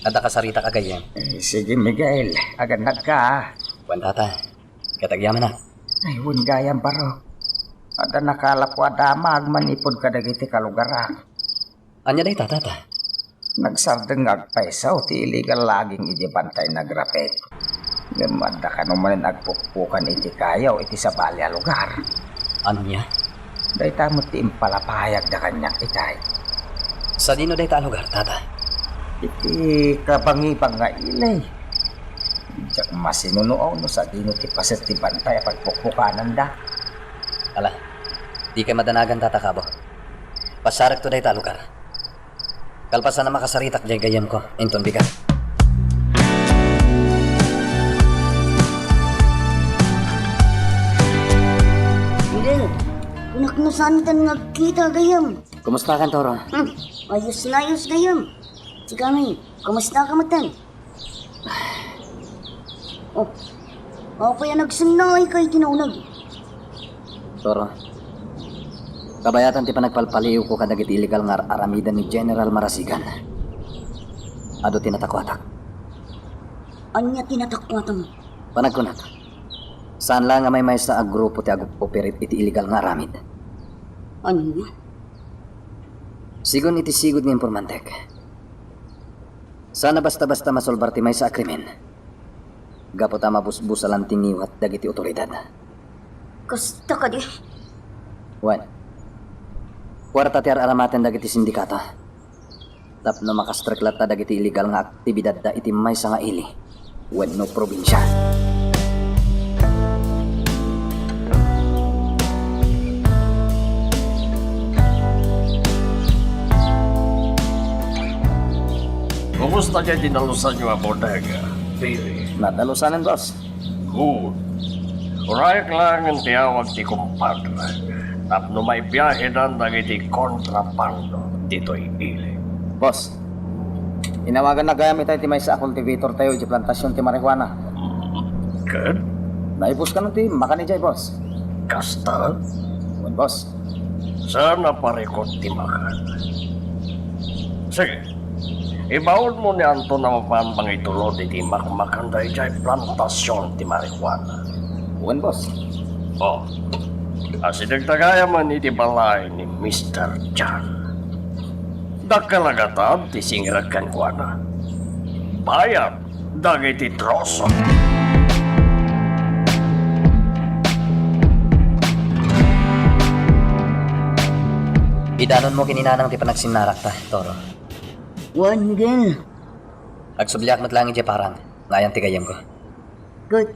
Adda kasaritak a gayyem. Eh, sige, Miguel. Agannadka, a. Wen, Tata. Ket agyamanak. Ay, wen gayam, Barok. Adda nakalapo a damag manipud kadagiti kalugarak. Ania dayta, Tata? Nagsardeng nga agpayso ti illegal logging idiay Bantay Nagrapit. Ngem adda kano manen agpukpukan iti kayo iti sabali a lugar. Ania? Dayta met ti impalapayagda kaniak itay. Sadino dayta a lugar, Tata? Iti kabangibang nga ili. Diak masinuno no sadino ti paset ti bantay a pagpukpukananda. Ala, dikay madanagan, Tata Kabo. Pasarekto dayta a lugar. Kalpasan a makasaritak diay gayyemko, inton bigat. Miguel, kunak no saantan nga agkita, gayyem. Kumustakan, Toro? Hmm, ayos na ayos, gayyem. Sikami, kumusta ka met? Oh, apay a nagsennaay ka iti nauneg? Toro, kabayatan ti panagpalpaliiwko kadagiti illegal nga ar-aramiden ni General Marasigan. Adu ti natakuatak. Ania ti natakuatam? Panagkunak, saan la nga maymaysa a grupo ti ag-operate iti illegal nga aramid. Ania? Sigun iti sigud nga informantek, saan a basta-basta masolbar ti maysa a krimen gapu ta mabusbusalan ti ngiwat dagiti otoridad. Kasta kadi? Wen, kuarta ti ar-aramaten dagiti sindikato tapno makastrek latta dagiti illegal nga aktibidadda iti maysa nga ili wenno probinsia. Kumusta diay dinalusanyo a bodega, Billy? Nadalusanen, boss. Good. Urayak laengen ti awag ti kumpadre tapno maibiahedan dagiti kontrabando ditoy ili. Boss, inawaganna gayam itay ti maysa a cultivatortayo idiay plantasion ti marijuana. Ket? Naibus kano ti makan idiay, boss. Kasta? Wen, boss. Saan a parikut ti makan. Sige. Ibaonmo ni Anton a mapan mangitulod iti makmakanda idiay plantasion ti marijuana. Wen, boss. Oh. Asidegta gayamen iti balay ni Mister John. Dakkel a gatad ti singrek kenkuana. Bayat dagiti troso. Idanonmo ken ni Nanang ti panagsinnarakta, Toro. Wen, Miguel. Agsubliak met laeng idiay parang, nga ayan ti gayyemko. Ket,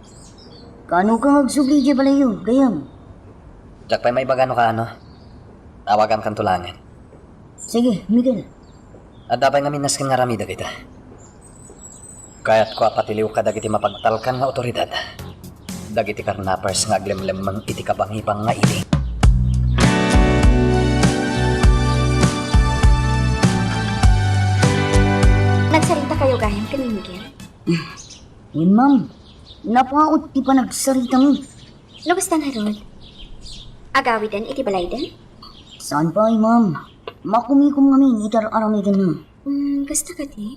kaano ka nga agsubli idiay balayyo, gayyem? Diak pay maibaga no kaano. Awagankanto laengen. Sige, Miguel. Adda pay ngamin nasken nga aramidek ita. Kayatko a patiliw kadagiti mapagtalkan nga otoridad. dagiti karnapers nga aglemlemmeng iti kabangibang nga ili. Nagsaritakayo gayam ken ni Miguel? Wen, ma'am. Napaut ti panagsaritami. No kasta ngarud, agawiden iti balayda? Saan pay, ma'am. Makumikom ngamin iti ar-aramidenna. Hmm, kasta kadi?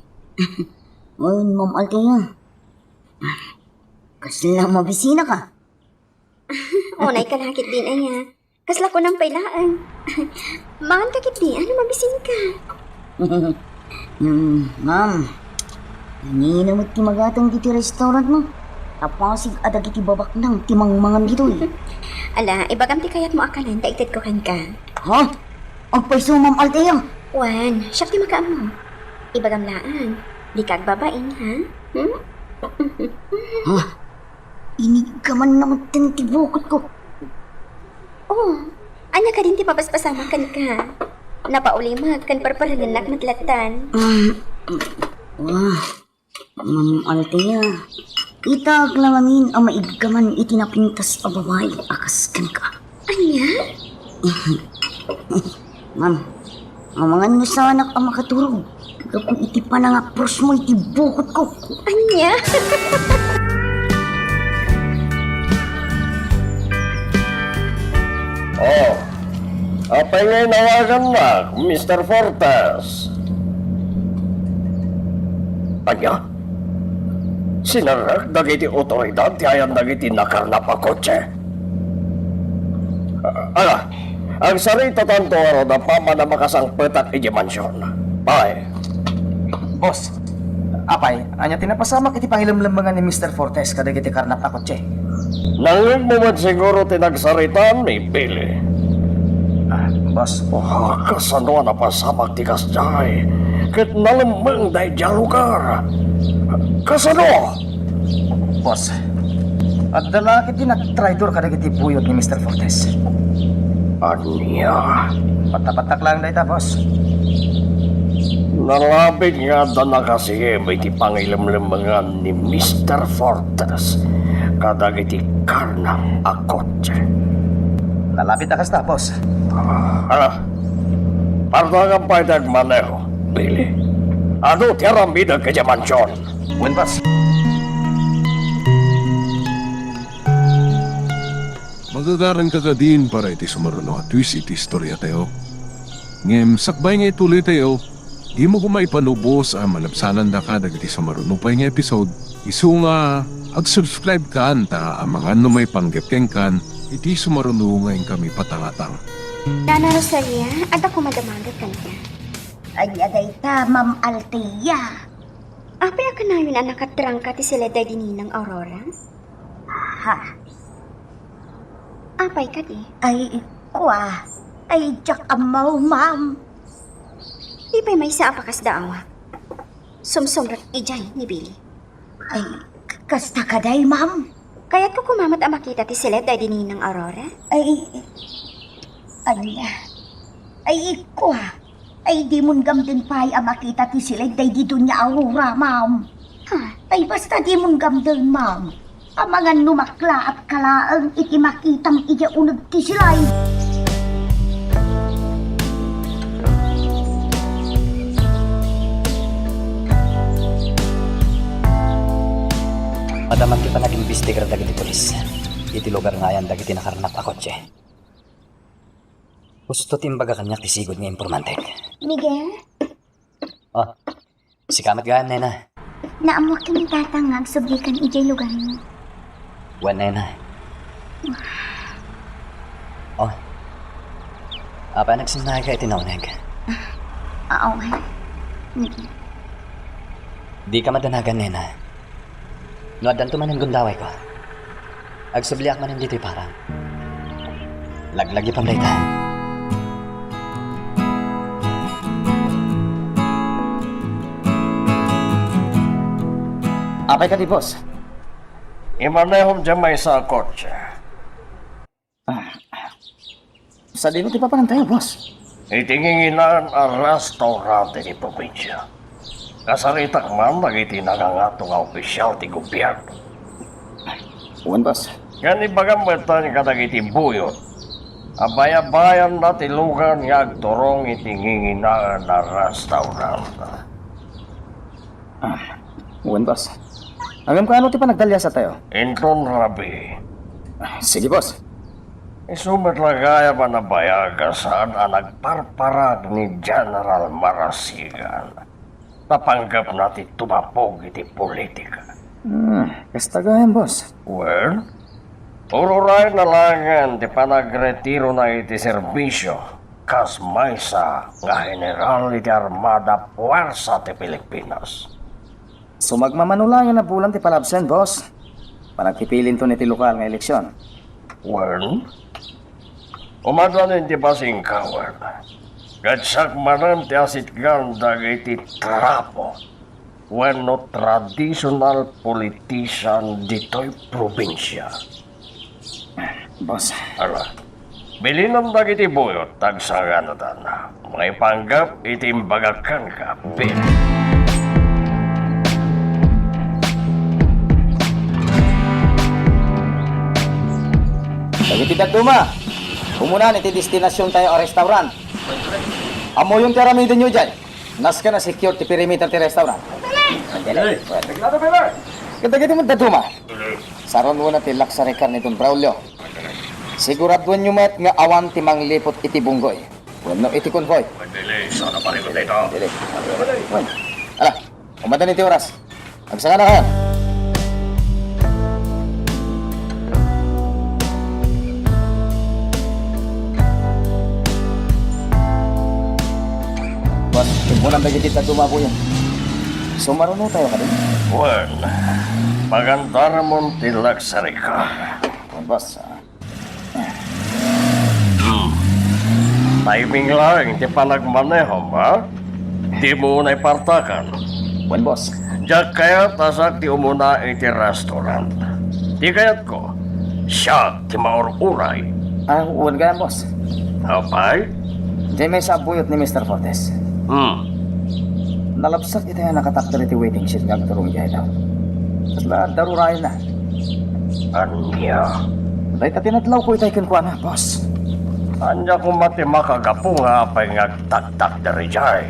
Wen, Ma'am Althea. Kasla mabisinaka? Unay ka lakit din, aya. Kasla kunam pay laeng. Mangan ka ketdi, ano mabisinka? Hmm, ma'am. Nina met ti magatang ditoy restaurantmo? Apasig a dagiti babaknang ti mangmangan ditoy. Ala, ibagam ti kayatmo a kanen, ta itedko kenka. Ha? Agpayso, Ma'am Althea? Wen, siak ti makaammo. Ibagam laeng, dika agbabain, ha? Hmm? Ha? Iniggamanna metten ti bukotko. Oh, ania kadin ti mapaspasamak kenka? Napaulimek ken parparengennak met lattan. Mm, ah, Ma'am Althea, itak la ngamin a maiggaman iti napintas a babai a kas kenka. Ania? Ma'am, amangan no saanak a makaturog gapu iti panangaprosmo iti bukotko. Ania? Oh, apay nga inawagannak, Mister Fortes? Ania? Sinerrek dagiti otoridad ti ayan dagiti nakarnap a kotse? Ah, ala, agsaritatanto ngarud apaman a makasangpetak idiay mansion. Bye. Boss, apay, ania ti napasamak iti pangilemlemmengan ni Mister Fortes kadagiti karnap a kotse? Nangngegmo met siguro ti nagsaritaanmi, Billy. Ah, boss. Oh, kasano a napasamak ti kasdiay? Ket nalemmeng daydiay a lugar. Kasano? Boss, adda la ketdi nagtraidor kadagiti buyot ni Mister Fortes. Ania? Patapattak laeng dayta, boss. Nalabit nga adda nakasiem iti pangilemlemmengan ni Mister Fortes kadagiti karnap a kotse. Nalabit a kasta, boss. Ala, partangan pay ti agmaneho, Billy. Adu ti aramidek idiay mansion. Wen, boss. Magagaranka kadin para iti sumaruno a twist iti istoriatayo. Ngem sakbay nga ituloytayo, dimo koma ipanubos a malabsanandaka dagiti sumaruno pay nga episode, isu nga agsubscribe kan ta amangan no maipanggep kenkan iti sumaruno nga inkami patangatang. Nana Rosalia, adda koma damagek kenka. Ania dayta, Ma'am Althea? Apay a kanayon a nakatrangka ti siled daydi Ninang Aurora? Ha? Apay kadi? Ay, kua. Ay, diak ammo, ma'am. Di pay maysa a pakasdaaw. Sumsumrek idiay ni Billy. Ay, k-, kasta kadi, ma'am? Kayatko koma met a makita ti siled daydi Ninang Aurora? Ay, ania? Ay, kua. Ay, dimon gamden pay a makita ti siled daydi Doña Aurora, ma'am. Ha? Ay, basta dimon gamden, ma'am. Amangan no maklaat ka laeng iti makitam idiay uneg ti silay. Madama ti panagimbestigar dagiti pulis iti lugar nga ayan dagiti nakarnap a kotse. Husto ti imbaga kaniak ti sigud nga impormantek. Miguel? Oh, sika met gayam, nena. Naammoak ken ni tatang nga agsublikan idiay lugarmo. Wen, nena. Oh. Apay a nagsinnaayka iti nauneg? Ah, oo, ha? Mm. Dika madanagan, nena. No addanto manen gundawayko, agsubliak manen ditoy parang. Laglagipem dayta. Apay kadi, boss? Imanehom diay maysa a kotse. Ah, sadino ti papanantayo, boss? Iti nginginaan a restaurant iti probinsia. Kasaritak man dagiti nangangato nga opisial ti gobierno. Wen, boss. Ngem ibagam metten kadagiti buyot a bayabayanna ti lugan nga agturong iti nginginaen a restaurant. Ah, wen, boss. Ngem kaano ti panagdaliasatayo? Inton rabii. Ah, sige, boss. Isu met la gayam a nabayag a saan a nagparparag ni General Marasigan. Napanggepna ti tumapog iti politika. Hmm, kasta gayam, boss. Well, ururayna laengen ti panagretirona iti serbisio kas maysa nga general iti Armada Puersa ti Pilipinas. Sumagmamano laengen a bulan ti palabsen, boss. Panagpipilinton iti lokal nga eleksion. Well, umaduen iti basingkawan. Ket sakmanen ti asitgan dagiti trapo wenno traditional politician ditoy probinsia. Boss. Ala, bilinam dagiti buyot, tagsanganadan. Maipanggep iti imbagak kenka, Bill. Dagiti dadduma, umunan iti destinasiontayo a restaurant. Ammoyon ti aramidenyo idiay. Nasken a secure ti perimeter ti restaurant. Ket dagiti met dadduma, sarunoenna ti luxury car ni Don Braulio. Siguraduenyo met nga awan ti mangliput iti bunggoy wenno iti convoy. Dili, sana pa rin dito. Dili. Wen. Ala, umaduen iti oras. Agsakana kayo. Boss, timpunan dagiti dadduma, boy. Sumarunotayo kadi? Wen, pagandaramon ti luxury car. Wen, boss, ah. Hmm. Timing laeng ti panagmanehom, ha? Dimo unay partakan. Wen, boss. Diak kayat a siak ti umuna iti restaurant. Ti kayatko, siak ti maur-uray. Ah, wen gayam, boss. Apay? Diay maysa a buyot ni Mister Fortes. Hmm. Nalabsak iti nakatakder iti waiting shed nga agturong idiay daw. Kasla adda rurayenna. Ania? Dayta ti nadlawko itay kenkuana, boss. Ania koma ti makagapu nga apay nga agtaktakder idiay?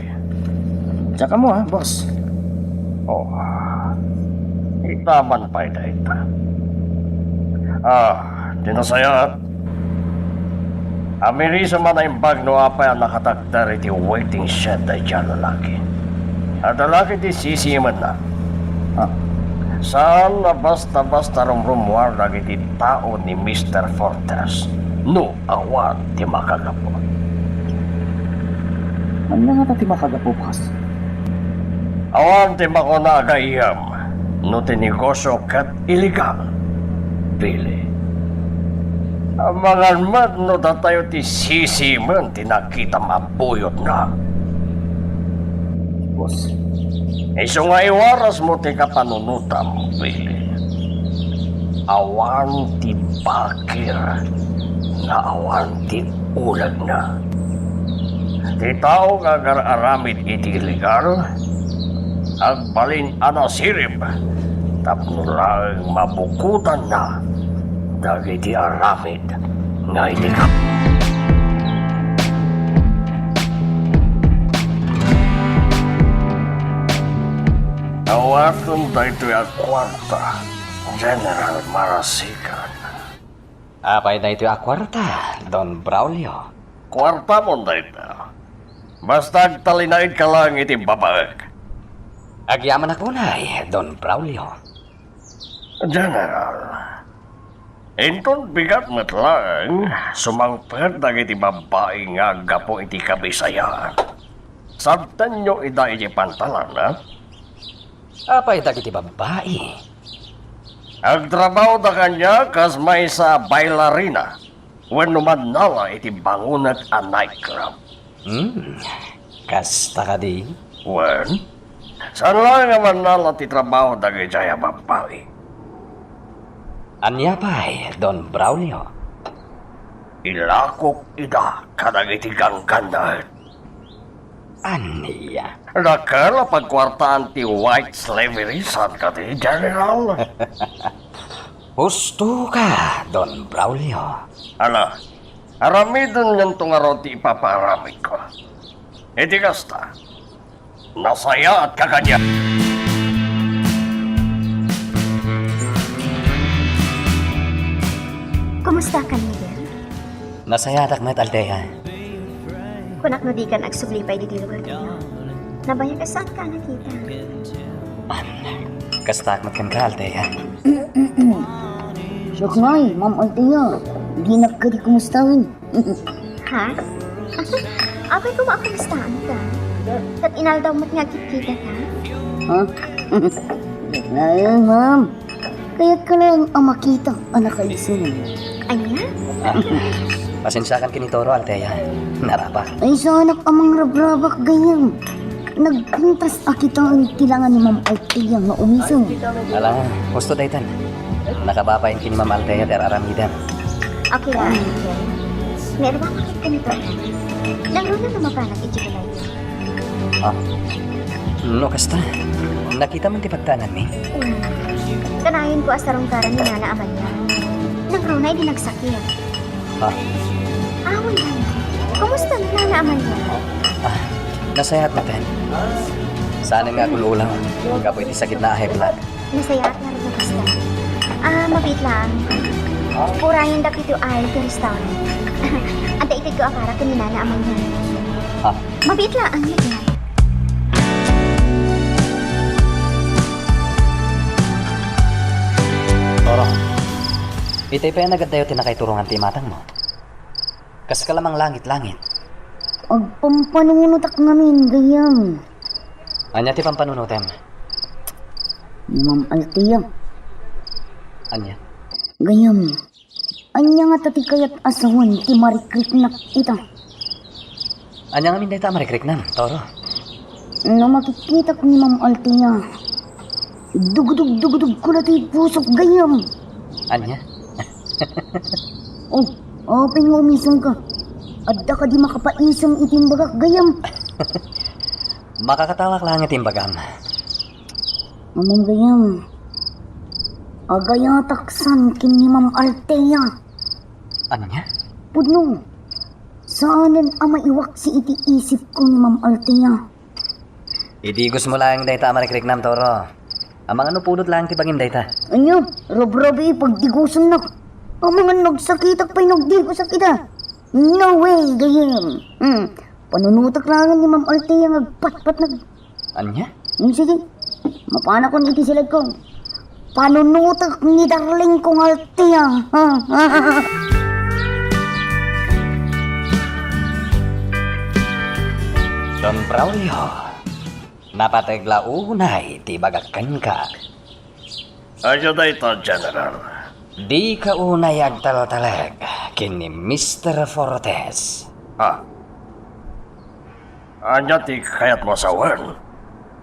Diak ammo, ah, boss. Oh, itaman pay dayta. Ah, ti nasayaat, amirisem a naimbag no apay a nakatakder iti waiting shed daydiay a lalaki. Adda la ketdi sisiimenna. Ah. Saan a basta-basta rumrumuar dagiti tao ni Mister Fortes no awan ti makagapu. Ania ngata ti makagapu, boss? Awan ti makuna a gayyem no ti negosyo ket illegal, Billy. Amangan met no datayo ti sisiimen ti nakitam a buyotna. Boss. Isu nga iwarasmo ti kapanunotam, Billy. Awan ti bakir nga awan ti ulegna. Ti tao nga agar-aramid iti illegal, agbalin a nasirib tapno laeng mabukodanna dagiti aramid nga illegal. Awatem daytoy a kuarta, General Marasigan. Apay daytoy a kuarta, Don Braulio? Kuartamon dayta. Basta agtalinaedka laeng iti babaek. Agyamanak unay, Don Braulio. General, inton bigat met laeng, sumangpet dagiti babbai nga aggapu iti Kabisayaan. Sadtenyo ida iti pantalan, ha? Apay dagiti babbai? Agtrabahoda kaniak kas maysa a bailarina wenno mannala iti bangonek a nightclub. Hmm, kasta kadi? Wen, saan laeng a mannala ti trabaho dagiti a babbai. Ania pay, Don Braulio? Ilakok ida kadagiti ganggannaet. Ania? Dakkel a pagkuartaan ti white slavery, saan kadi, General? Husto ka, Don Braulio. Ala, aramiden nganto ngarud ti ipapaaramidko. Iti kasta, nasayaat ka kaniak. Kumusta ka, Miguel? Nasayatak met, Althea. Kunak no dikan agsubli pay ditoy lugartayo. Nabayag a saanka a nakita. Kastak met kenka, Althea. Siak ngay, Ma'am Althea. Dinak kadi kumustaen. Ha? Apay koma a kumustaanka? Ket inaldaw met nga agkitkitaka? Ha? Ay, ma'am. Kayatka laeng a makita a nakaisuna. Ania? Ah, pasensiakan ken ni Toro, Althea. Narapak. Ay, saanak a mangrabrabak, gayyem. Nagpintas a kitaen ti langa ni Ma'am Althea nga umiseng. Ala, husto daytan. Nakababa ken ni Ma'am Althea ti ar-aramidem. Okay la, Miguel. Nairabak ket kanito. Nangruna no mapanak iti balay. Ah, no kasta, nakita man ti pagtaenanmi. Hmm. Kanayon ko a sarungkaran ni Nana Amalia. Nangruna idi nagsakit. Ah. Awan, Nana. Kumusta ni Nana Amalia? Ah, nasayaat met. Saan nga agul-ulaw gapu iti sakitna a high blood. Nasayaat ngarud no kasta. Ah, mabiit laeng. Urayen dagitoy ti restaurant. Adda itedko a para ken ni Nana Amalia. Ah. Mabiit laeng, Miguel. Toro, itay pay a nagaddayo ti nakaiturongan ti imatangmo. Kaska la manglangit-langit. Agpampanunotak ngamin, gayyem. Ania ti pampanunotem? Ni Ma'am Althea. Ania? Gayyem, ania ngata ti kayat a sawen ti marikriknak ita? Ania ngamin dayta a marikriknam, Toro? No makikkitak ni Ma'am Althea, dugdug-dugdugko la ti pusok, gayyem. Ania? Oh, apay nga umisengka? Adda kadi makapaisem iti imbagak, gayyem? Makakatawak laeng iti imbagam. Ammom, gayyem, agayatak san ken ni Ma'am Althea. Ania? Pudno, saanen a maiwaksi iti isipko ni Ma'am Althea. Idigosmo laeng dayta a marikriknam, Toro. Amangan no pudot laeng ti bangim dayta. Ania? Rabrabii pagdigosennak. Amangan no agsakitak pay no agdigosak ita. No way, gayyem. Hmm. Panunotek laeng ni Ma'am Althea nga agpatpatnag. Ania? Hmm, sige. Mapanakon iti siledko. Panunotek ni darlingko nga Althea. Don Braulio, napateg la unay ti ibagak kenka. Ania dayta, General? Dika unay agtaltalek ken ni Mister Fortes. Ha? Ania ti kayatmo a sawen?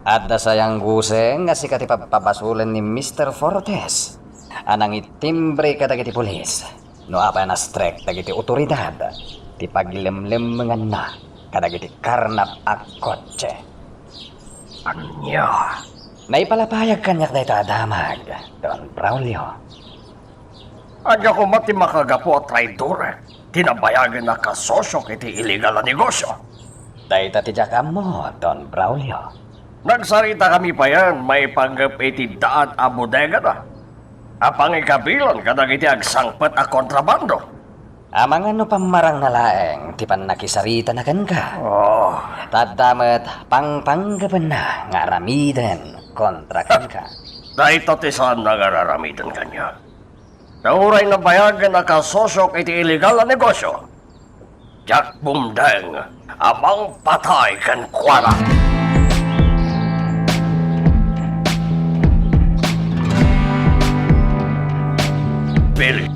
Adda sayangguseng nga sika ti pabpabasolen ni Mister Fortes a nangittimbre kadagiti pulis no apay a na-strike dagiti otoridad ti paglemlemmenganna kadagiti karnap a kotse. Ania? Naipalapayag kaniak dayta a damag, Don Braulio. Ania koma ti makagapu a traidor ti nabayagen a kasosiok iti illegal a negosio? Dayta ti diak ammo, Don Braulio. Nagsaritakami payen maipanggep iti daan a bodegana a pangikabilan kadagiti agsangpet a kontrabando. Amangan no pammarangna laeng ti pannakisaritana kenka. Oh. Ta adda met pangpanggepenna nga aramiden kontra kenka. Dayta ti saanna nga ar-aramiden kaniak. Ta uray nabayagen a kasosiok iti illegal a negosio, diak bumdeng a mangpatay kenkuana. Billy,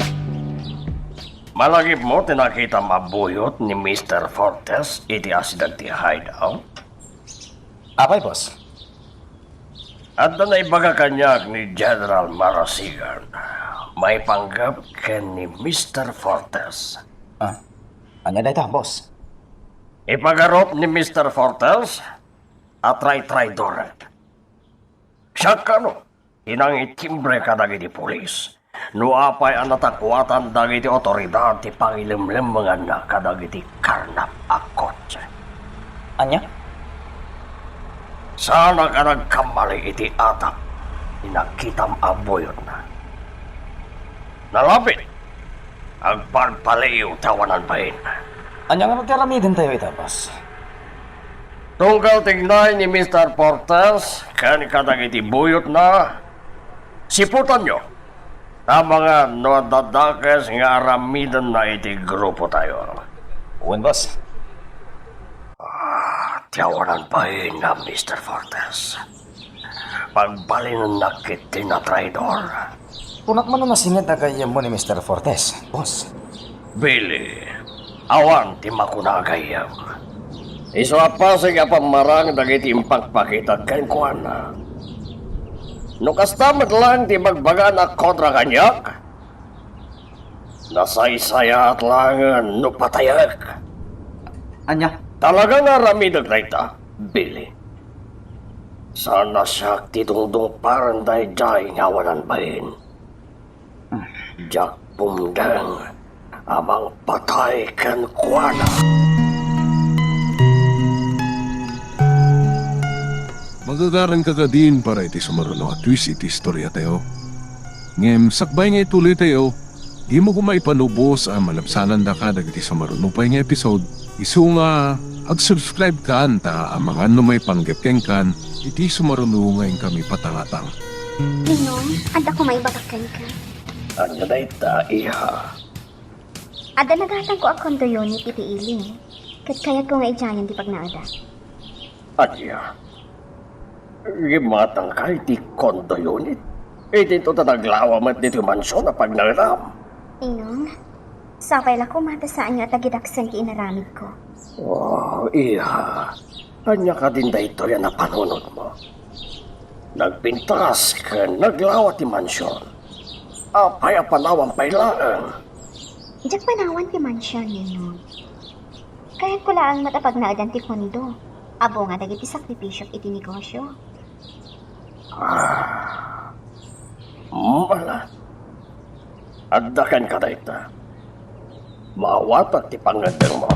malagipmo ti nakitam a buyot ni Mister Fortes iti asideg ti hideout? Apay, boss? Adda naibaga kaniak ni General Marasigan maipanggep ken ni Mister Fortes. Ah, ania dayta, boss? Ipagarup ni Mister Fortes a traitraidorek. Siak kano ti nangitimbre kadagiti pulis No apay a natakuatan dagiti awtoridad ti pangilemlemmenganna kadagiti karnap a kotse. Ania? Saanak a nagkammali iti atap ti nakitam a buyotna. Nalabit, agpalpaliiw ti awanan bain. Ania nga ti aramidentayo ita, boss? Tunggal tignay ni Mister Fortes ken kadagiti buyotna, siputanyo. Amangan no adda dakes nga aramidenna iti grupotayo. Wen, boss. Ah, ti awanan bain, Mister Fortes. Pagbalinennak ketdi a traidor. Kunak man no nasinget a gayyemmo ni Mister Fortes, boss. Billy, awan ti makuna a gayyem. Isu a pasig a pammarang dagiti impakpakita kenkuana. No kasta met laeng ti ibagbagana kontra kaniak, nasaysayaat laengen no patayek. Ania? Talaga nga aramidek dayta, Billy. Saan a siak ti dungdungparen daydiay nga awanan bain. Diak pumdeng a mangpatay kenkuana. Magagaranka kadin para iti sumaruno a twist iti istoriatayo. Ngem sakbay nga ituloytayo, dimo koma ipanubos a malabsanandaka dagiti sumaruno pay nga episode, isu nga ag-subscribe kan ta amangan no maipanggep kenkan iti sumaruno nga inkami patangatang. Ninong, adda koma ibaga kenka. Ania dayta, iha? Adda nagatangko a condo unit iti ili, ket kayatko nga idiayen ti pagnaedak. Ania? Imatangka iti condo unit? Idinto ta naglawa met ditoy mansion a pagnaedam. Ninong, sapay la koma ta saanyo a tagidaksen ti inaramidko. Oh, iha. Ania kadin daytoy a napanunotmo? Nagpintas ken naglawa ti mansion. Apay a panawam pay laeng? Diak panawan ti mansion, Ninong. Kayatko laeng met a pagnaedan ti kondo a bunga dagiti sakripisiok iti negosio. Ah. Mala. Adda kenka dayta. Maawatak ti pangngeddengmo.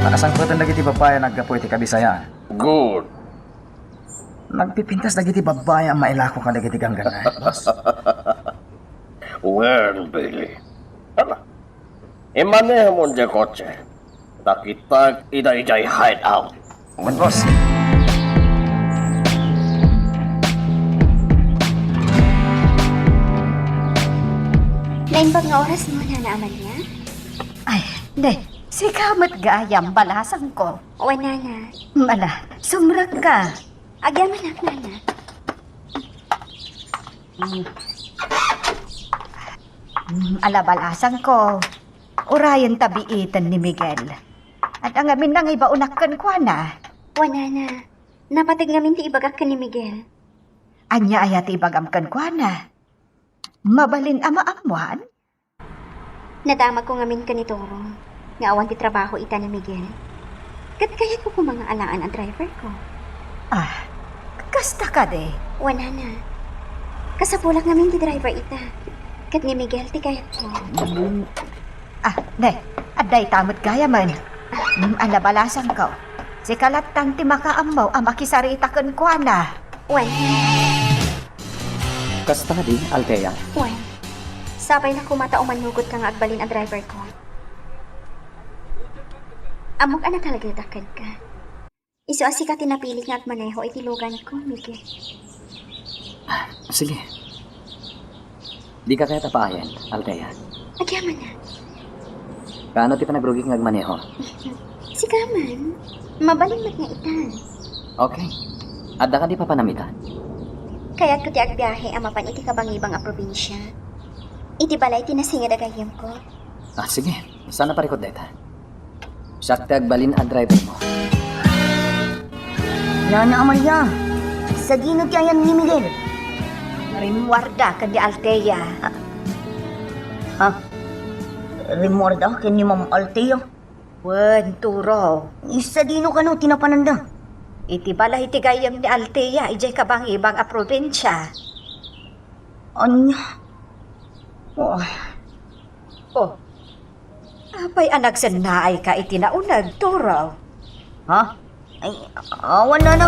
Nakasangpeten dagiti babbai a naggapu iti Kabisayaan. Good. Nagpipintas dagiti babbai a mailako kadagiti ganggannaet, boss. Wen, Billy. Ala, imanehomon diay kotse. Ta kitak ida idiay hideout. Wen, boss. Naimbag nga oras mo, Nana Amalia? Ay, ne, sika met gayam, balasangko. Wen, Nana. Ala, sumrekka. Agyamanak, Nana. Mm. Mm, ala, balasangko. Urayenta biiten ni Miguel. Adda ngamin nangibaonak kenkuana. Wen, Nana. Napateg ngamin ti ibagak ken ni Miguel. Ania aya ti ibagam kenkuana? Mabalin a maammoan? Nadamagko ngamin ken ni Toro nga awan ti trabaho ita ni Miguel. Ket kayatko koma nga alaan a driverko. Ah, kasta kadi? Wen, Nana. Kasapulak ngamin ti driver ita. Ket ni Miguel ti kayatko. Mm. Ah, ne, adda ita met gayamen. Mm, ala, balasangko. Sika lattan ti makaammo a makisarita kenkuana. Wen. Kasta kadi, Althea? Wen. Sapay la koma ta umannugotka nga agbalin a driverko. Ammok a natalgetak kenka. Isu a sika ti napilit nga agmaneho iti luganko, Miguel. Ah, sige. Dika kayat a paayen, Althea? Agyamanak. Kaano ti panagrugik nga agmaneho? Sika man. Mabalin met nga ita. Okay. Adda kadi papanam ita? Kayatko ti agbiahe a mapan iti kabangibang a probinsia. Iti balay ti nasinged a gayyemko. Ah, sige. Saan a parikut dayta? Siak ti agbalin a drivermo. Nana Amalia, sadino ti ayan ni Miguel? Rimmuarda ken ni Althea. Ha? Rimmuarda ken ni Ma'am Althea? Wen, Turo. Sadino kano ti napananda? Iti balay ti gayyem ni Althea, idiay kabangibang a probinsia. Ania? Oh. Oh. Apay a nagsennaayka iti nauneg, Toro? Ha? Ay, awan, Nana.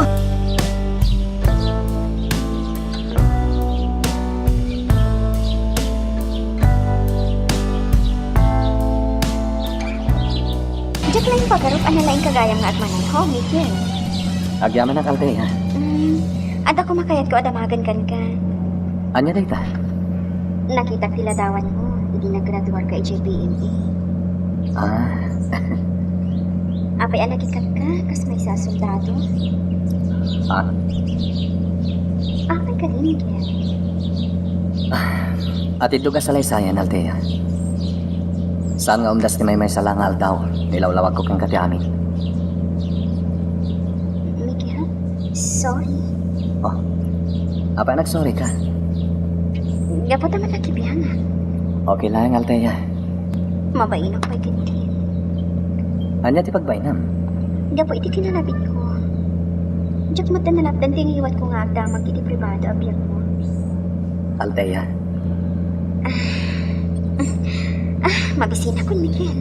Diak laeng pagarup a nalaingka gayam nga agmaneho, Miguel. Agyamanak, Althea. Mm, adda koma kayatko a damagen kenka. Ania dayta? Nakitak ti ladawanmo idi naggraduarka idiay P M A. Ah. Apay a nakikatka kas maysa a soldado? Ah. Apay kadi, Miguel? Ah, atiddog a salaysayan, Althea. Saan nga umdas ti maymaysa la nga aldaw, nilawlawagko kenka ti amin. Miguel, sorry. Oh. Apay a nagsorry ka? Gapu ta matakibiangak. Okay laeng, Althea. Mabainak pay ketdin. Ania ti pagbainam? Gapu iti kinalabitko. Diak met nalapdan ti ngiwatko nga agdamag iti pribado a biagmo. Althea. Ah, ah, mabisinakon, Miguel.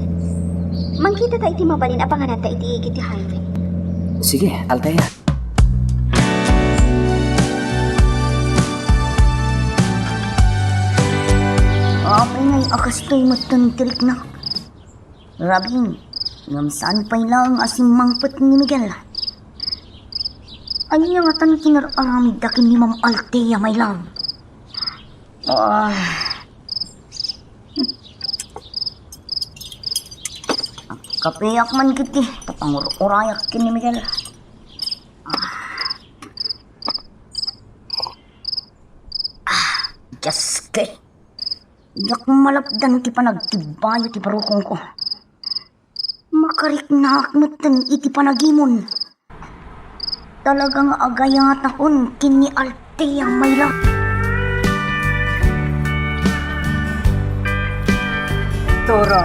Mangkitata iti mabalin a pangananta iti igid ti highway. Sige, Althea. Apay ngay a kastoy metten ti riknak? Rabii, ngem saan pay laeng a simmangpet ni Miguel. Ania ngatan ti inar-aramidda ken ni Ma'am Althea, my love? Ah. Agkapeak man ketdi, ta pangur-urayak ken ni Miguel. Ah. Ah, Diyos ko. Diak malapdan ti panagtibbayo ti barukongko. Makariknaak metten iti panagimon. Talaga nga agayatakon ken ni Althea, my love. Toro,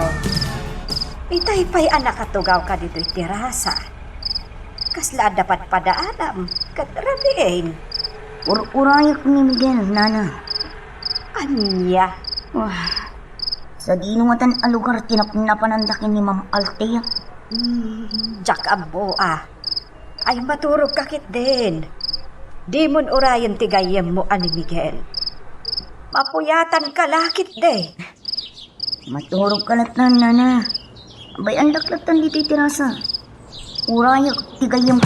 itay pay a nakatugawka ditoy terasa. Kasla adda padpadaanam ket rabiin. Ur-urayak ni Miguel, Nana. Ania? Wah, sadino ngatan a lugar ti napnapananda ken ni Ma'am Althea? Hmm, diak ammo a. Ay, maturogka ketdin. Dimon urayen ti gayyemmo a ni Miguel. Mapuyatanka la ketdi. Maturogka latta, Nana. Bay-andak latta ditoy terasa. Urayak ti gayyem.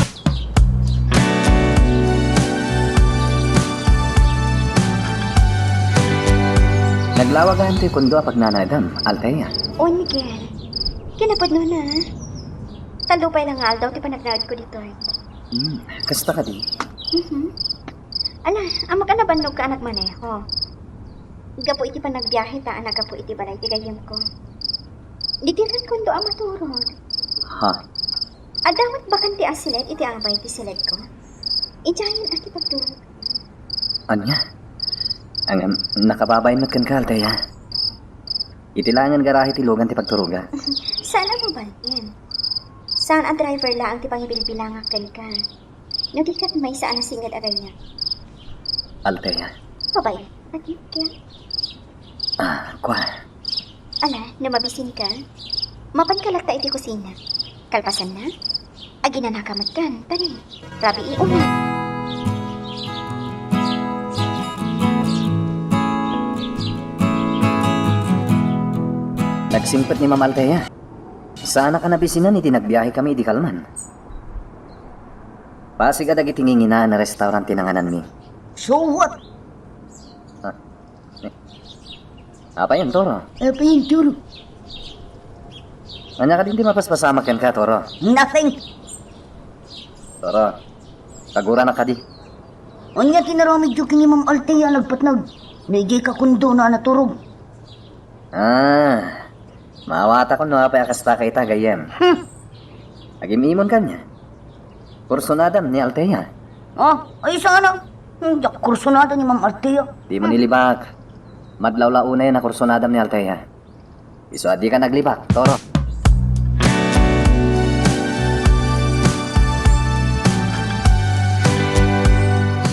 Naglawag gayam ti kondo a pagnanaedam, Althea. O, Miguel. Kinapudnona. Tallo pay la nga aldaw ti panagnaedko ditoy. Hmm, kasta kadi? Mhm. Ala, ammoak a nabannog ka a nagmaneho. Gapu iti panagbiahe ta a naggapu iti balay ti gayyemko. Ditoy ket kondo a maturog. Ha? Adda met bakante a siled iti abay ti siledko. Idiayen a ti pagturog. Ania? Ngem, nakababain met kenka, Althea. Iti laengen garahe ti lugan ti pagturoga. Saan a mabalin. Saan a driver laeng ti pangibilbilangak kenka. No di ket maysa a nasinged a gayyem. Althea. Babae, ati, kaya? Ah, kua. Ala, no mabisinka, mapanka latta iti kusina. Kalpasanna, aginanaka met kan, tani, rabii una. Nagsingpet ni Ma'am Althea. Saannak a nabisinan idi nagbiahekami idi kalman. Pasig a dagiti nginginaan a restaurant ti nangananmi. So what? Ah, eh, apayen, Toro? Apayen, Toro? Ania kadin ti mapaspasamak kenka, Toro? Nothing. Toro, kaguranak kadi. Ania ti inaramidyo ken ni Ma'am Althea a nagpatnag? No idiay ka kondo na a naturog. Ah, maawatakon no apay a kasta kayta, gayyem. Hmm. Agim-imon kaniak. Kursunadam ni Althea. Ah, ay, sana. Hmm, diak kursunada ni Ma'am Althea. Dimo nilibak. Madlaw la unay a kursunadam ni Althea. Isu a dika naglibak, Toro.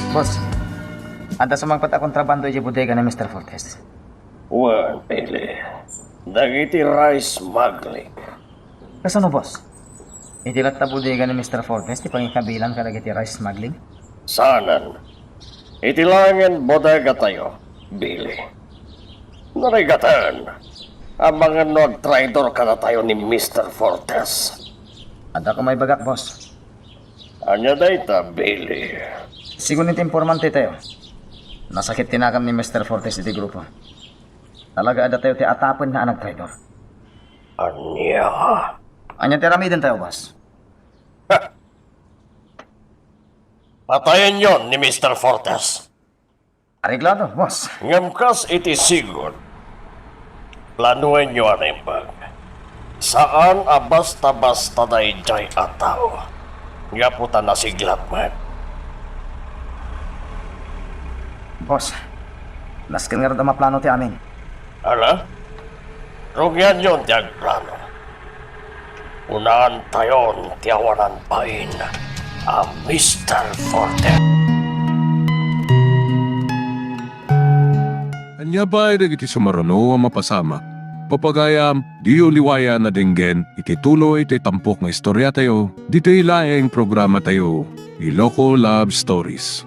Boss, adda sumangpet a kontrabando idiay bodega ni Mister Fortes. Wen, Billy. Dagiti rice smuggling. Kasano, boss? Iti latta bodega ni Mister Fortes ti pangikabilan kadagiti rice smuggling? Saanen. Iti laengen bodegatayo, Billy. Narigaten. Amangan no agtraidor kadatayo ni Mister Fortes. Adda ko maibagak, boss. Ania dayta, Billy? Sigun iti informante tayo, nasakit ti nakam ni Mister Fortes iti grupo. Talaga adda tayo ti atapenna a nagtraidor. Ania? Ania ti aramiden tayo, boss? Patayenyon ni Mister Fortes. Areglado, boss. Ngem kas iti sigud, planoenyo a naimbag. Saan a basta-basta daydiay a tao. Gapu ta nasiglat met. Boss, nasken ngarud a maplano ti amin. Ala? Rugianyon ti agplano. Unaantayon ti awanan bain a Mister Forte. Ania pay dagiti sumaruno a mapasamak? Papagayam, diyo liwayan a denggen iti tuloy ti tampok nga istoriatayo, ditoy laeng programatayo, Iloko Love Stories.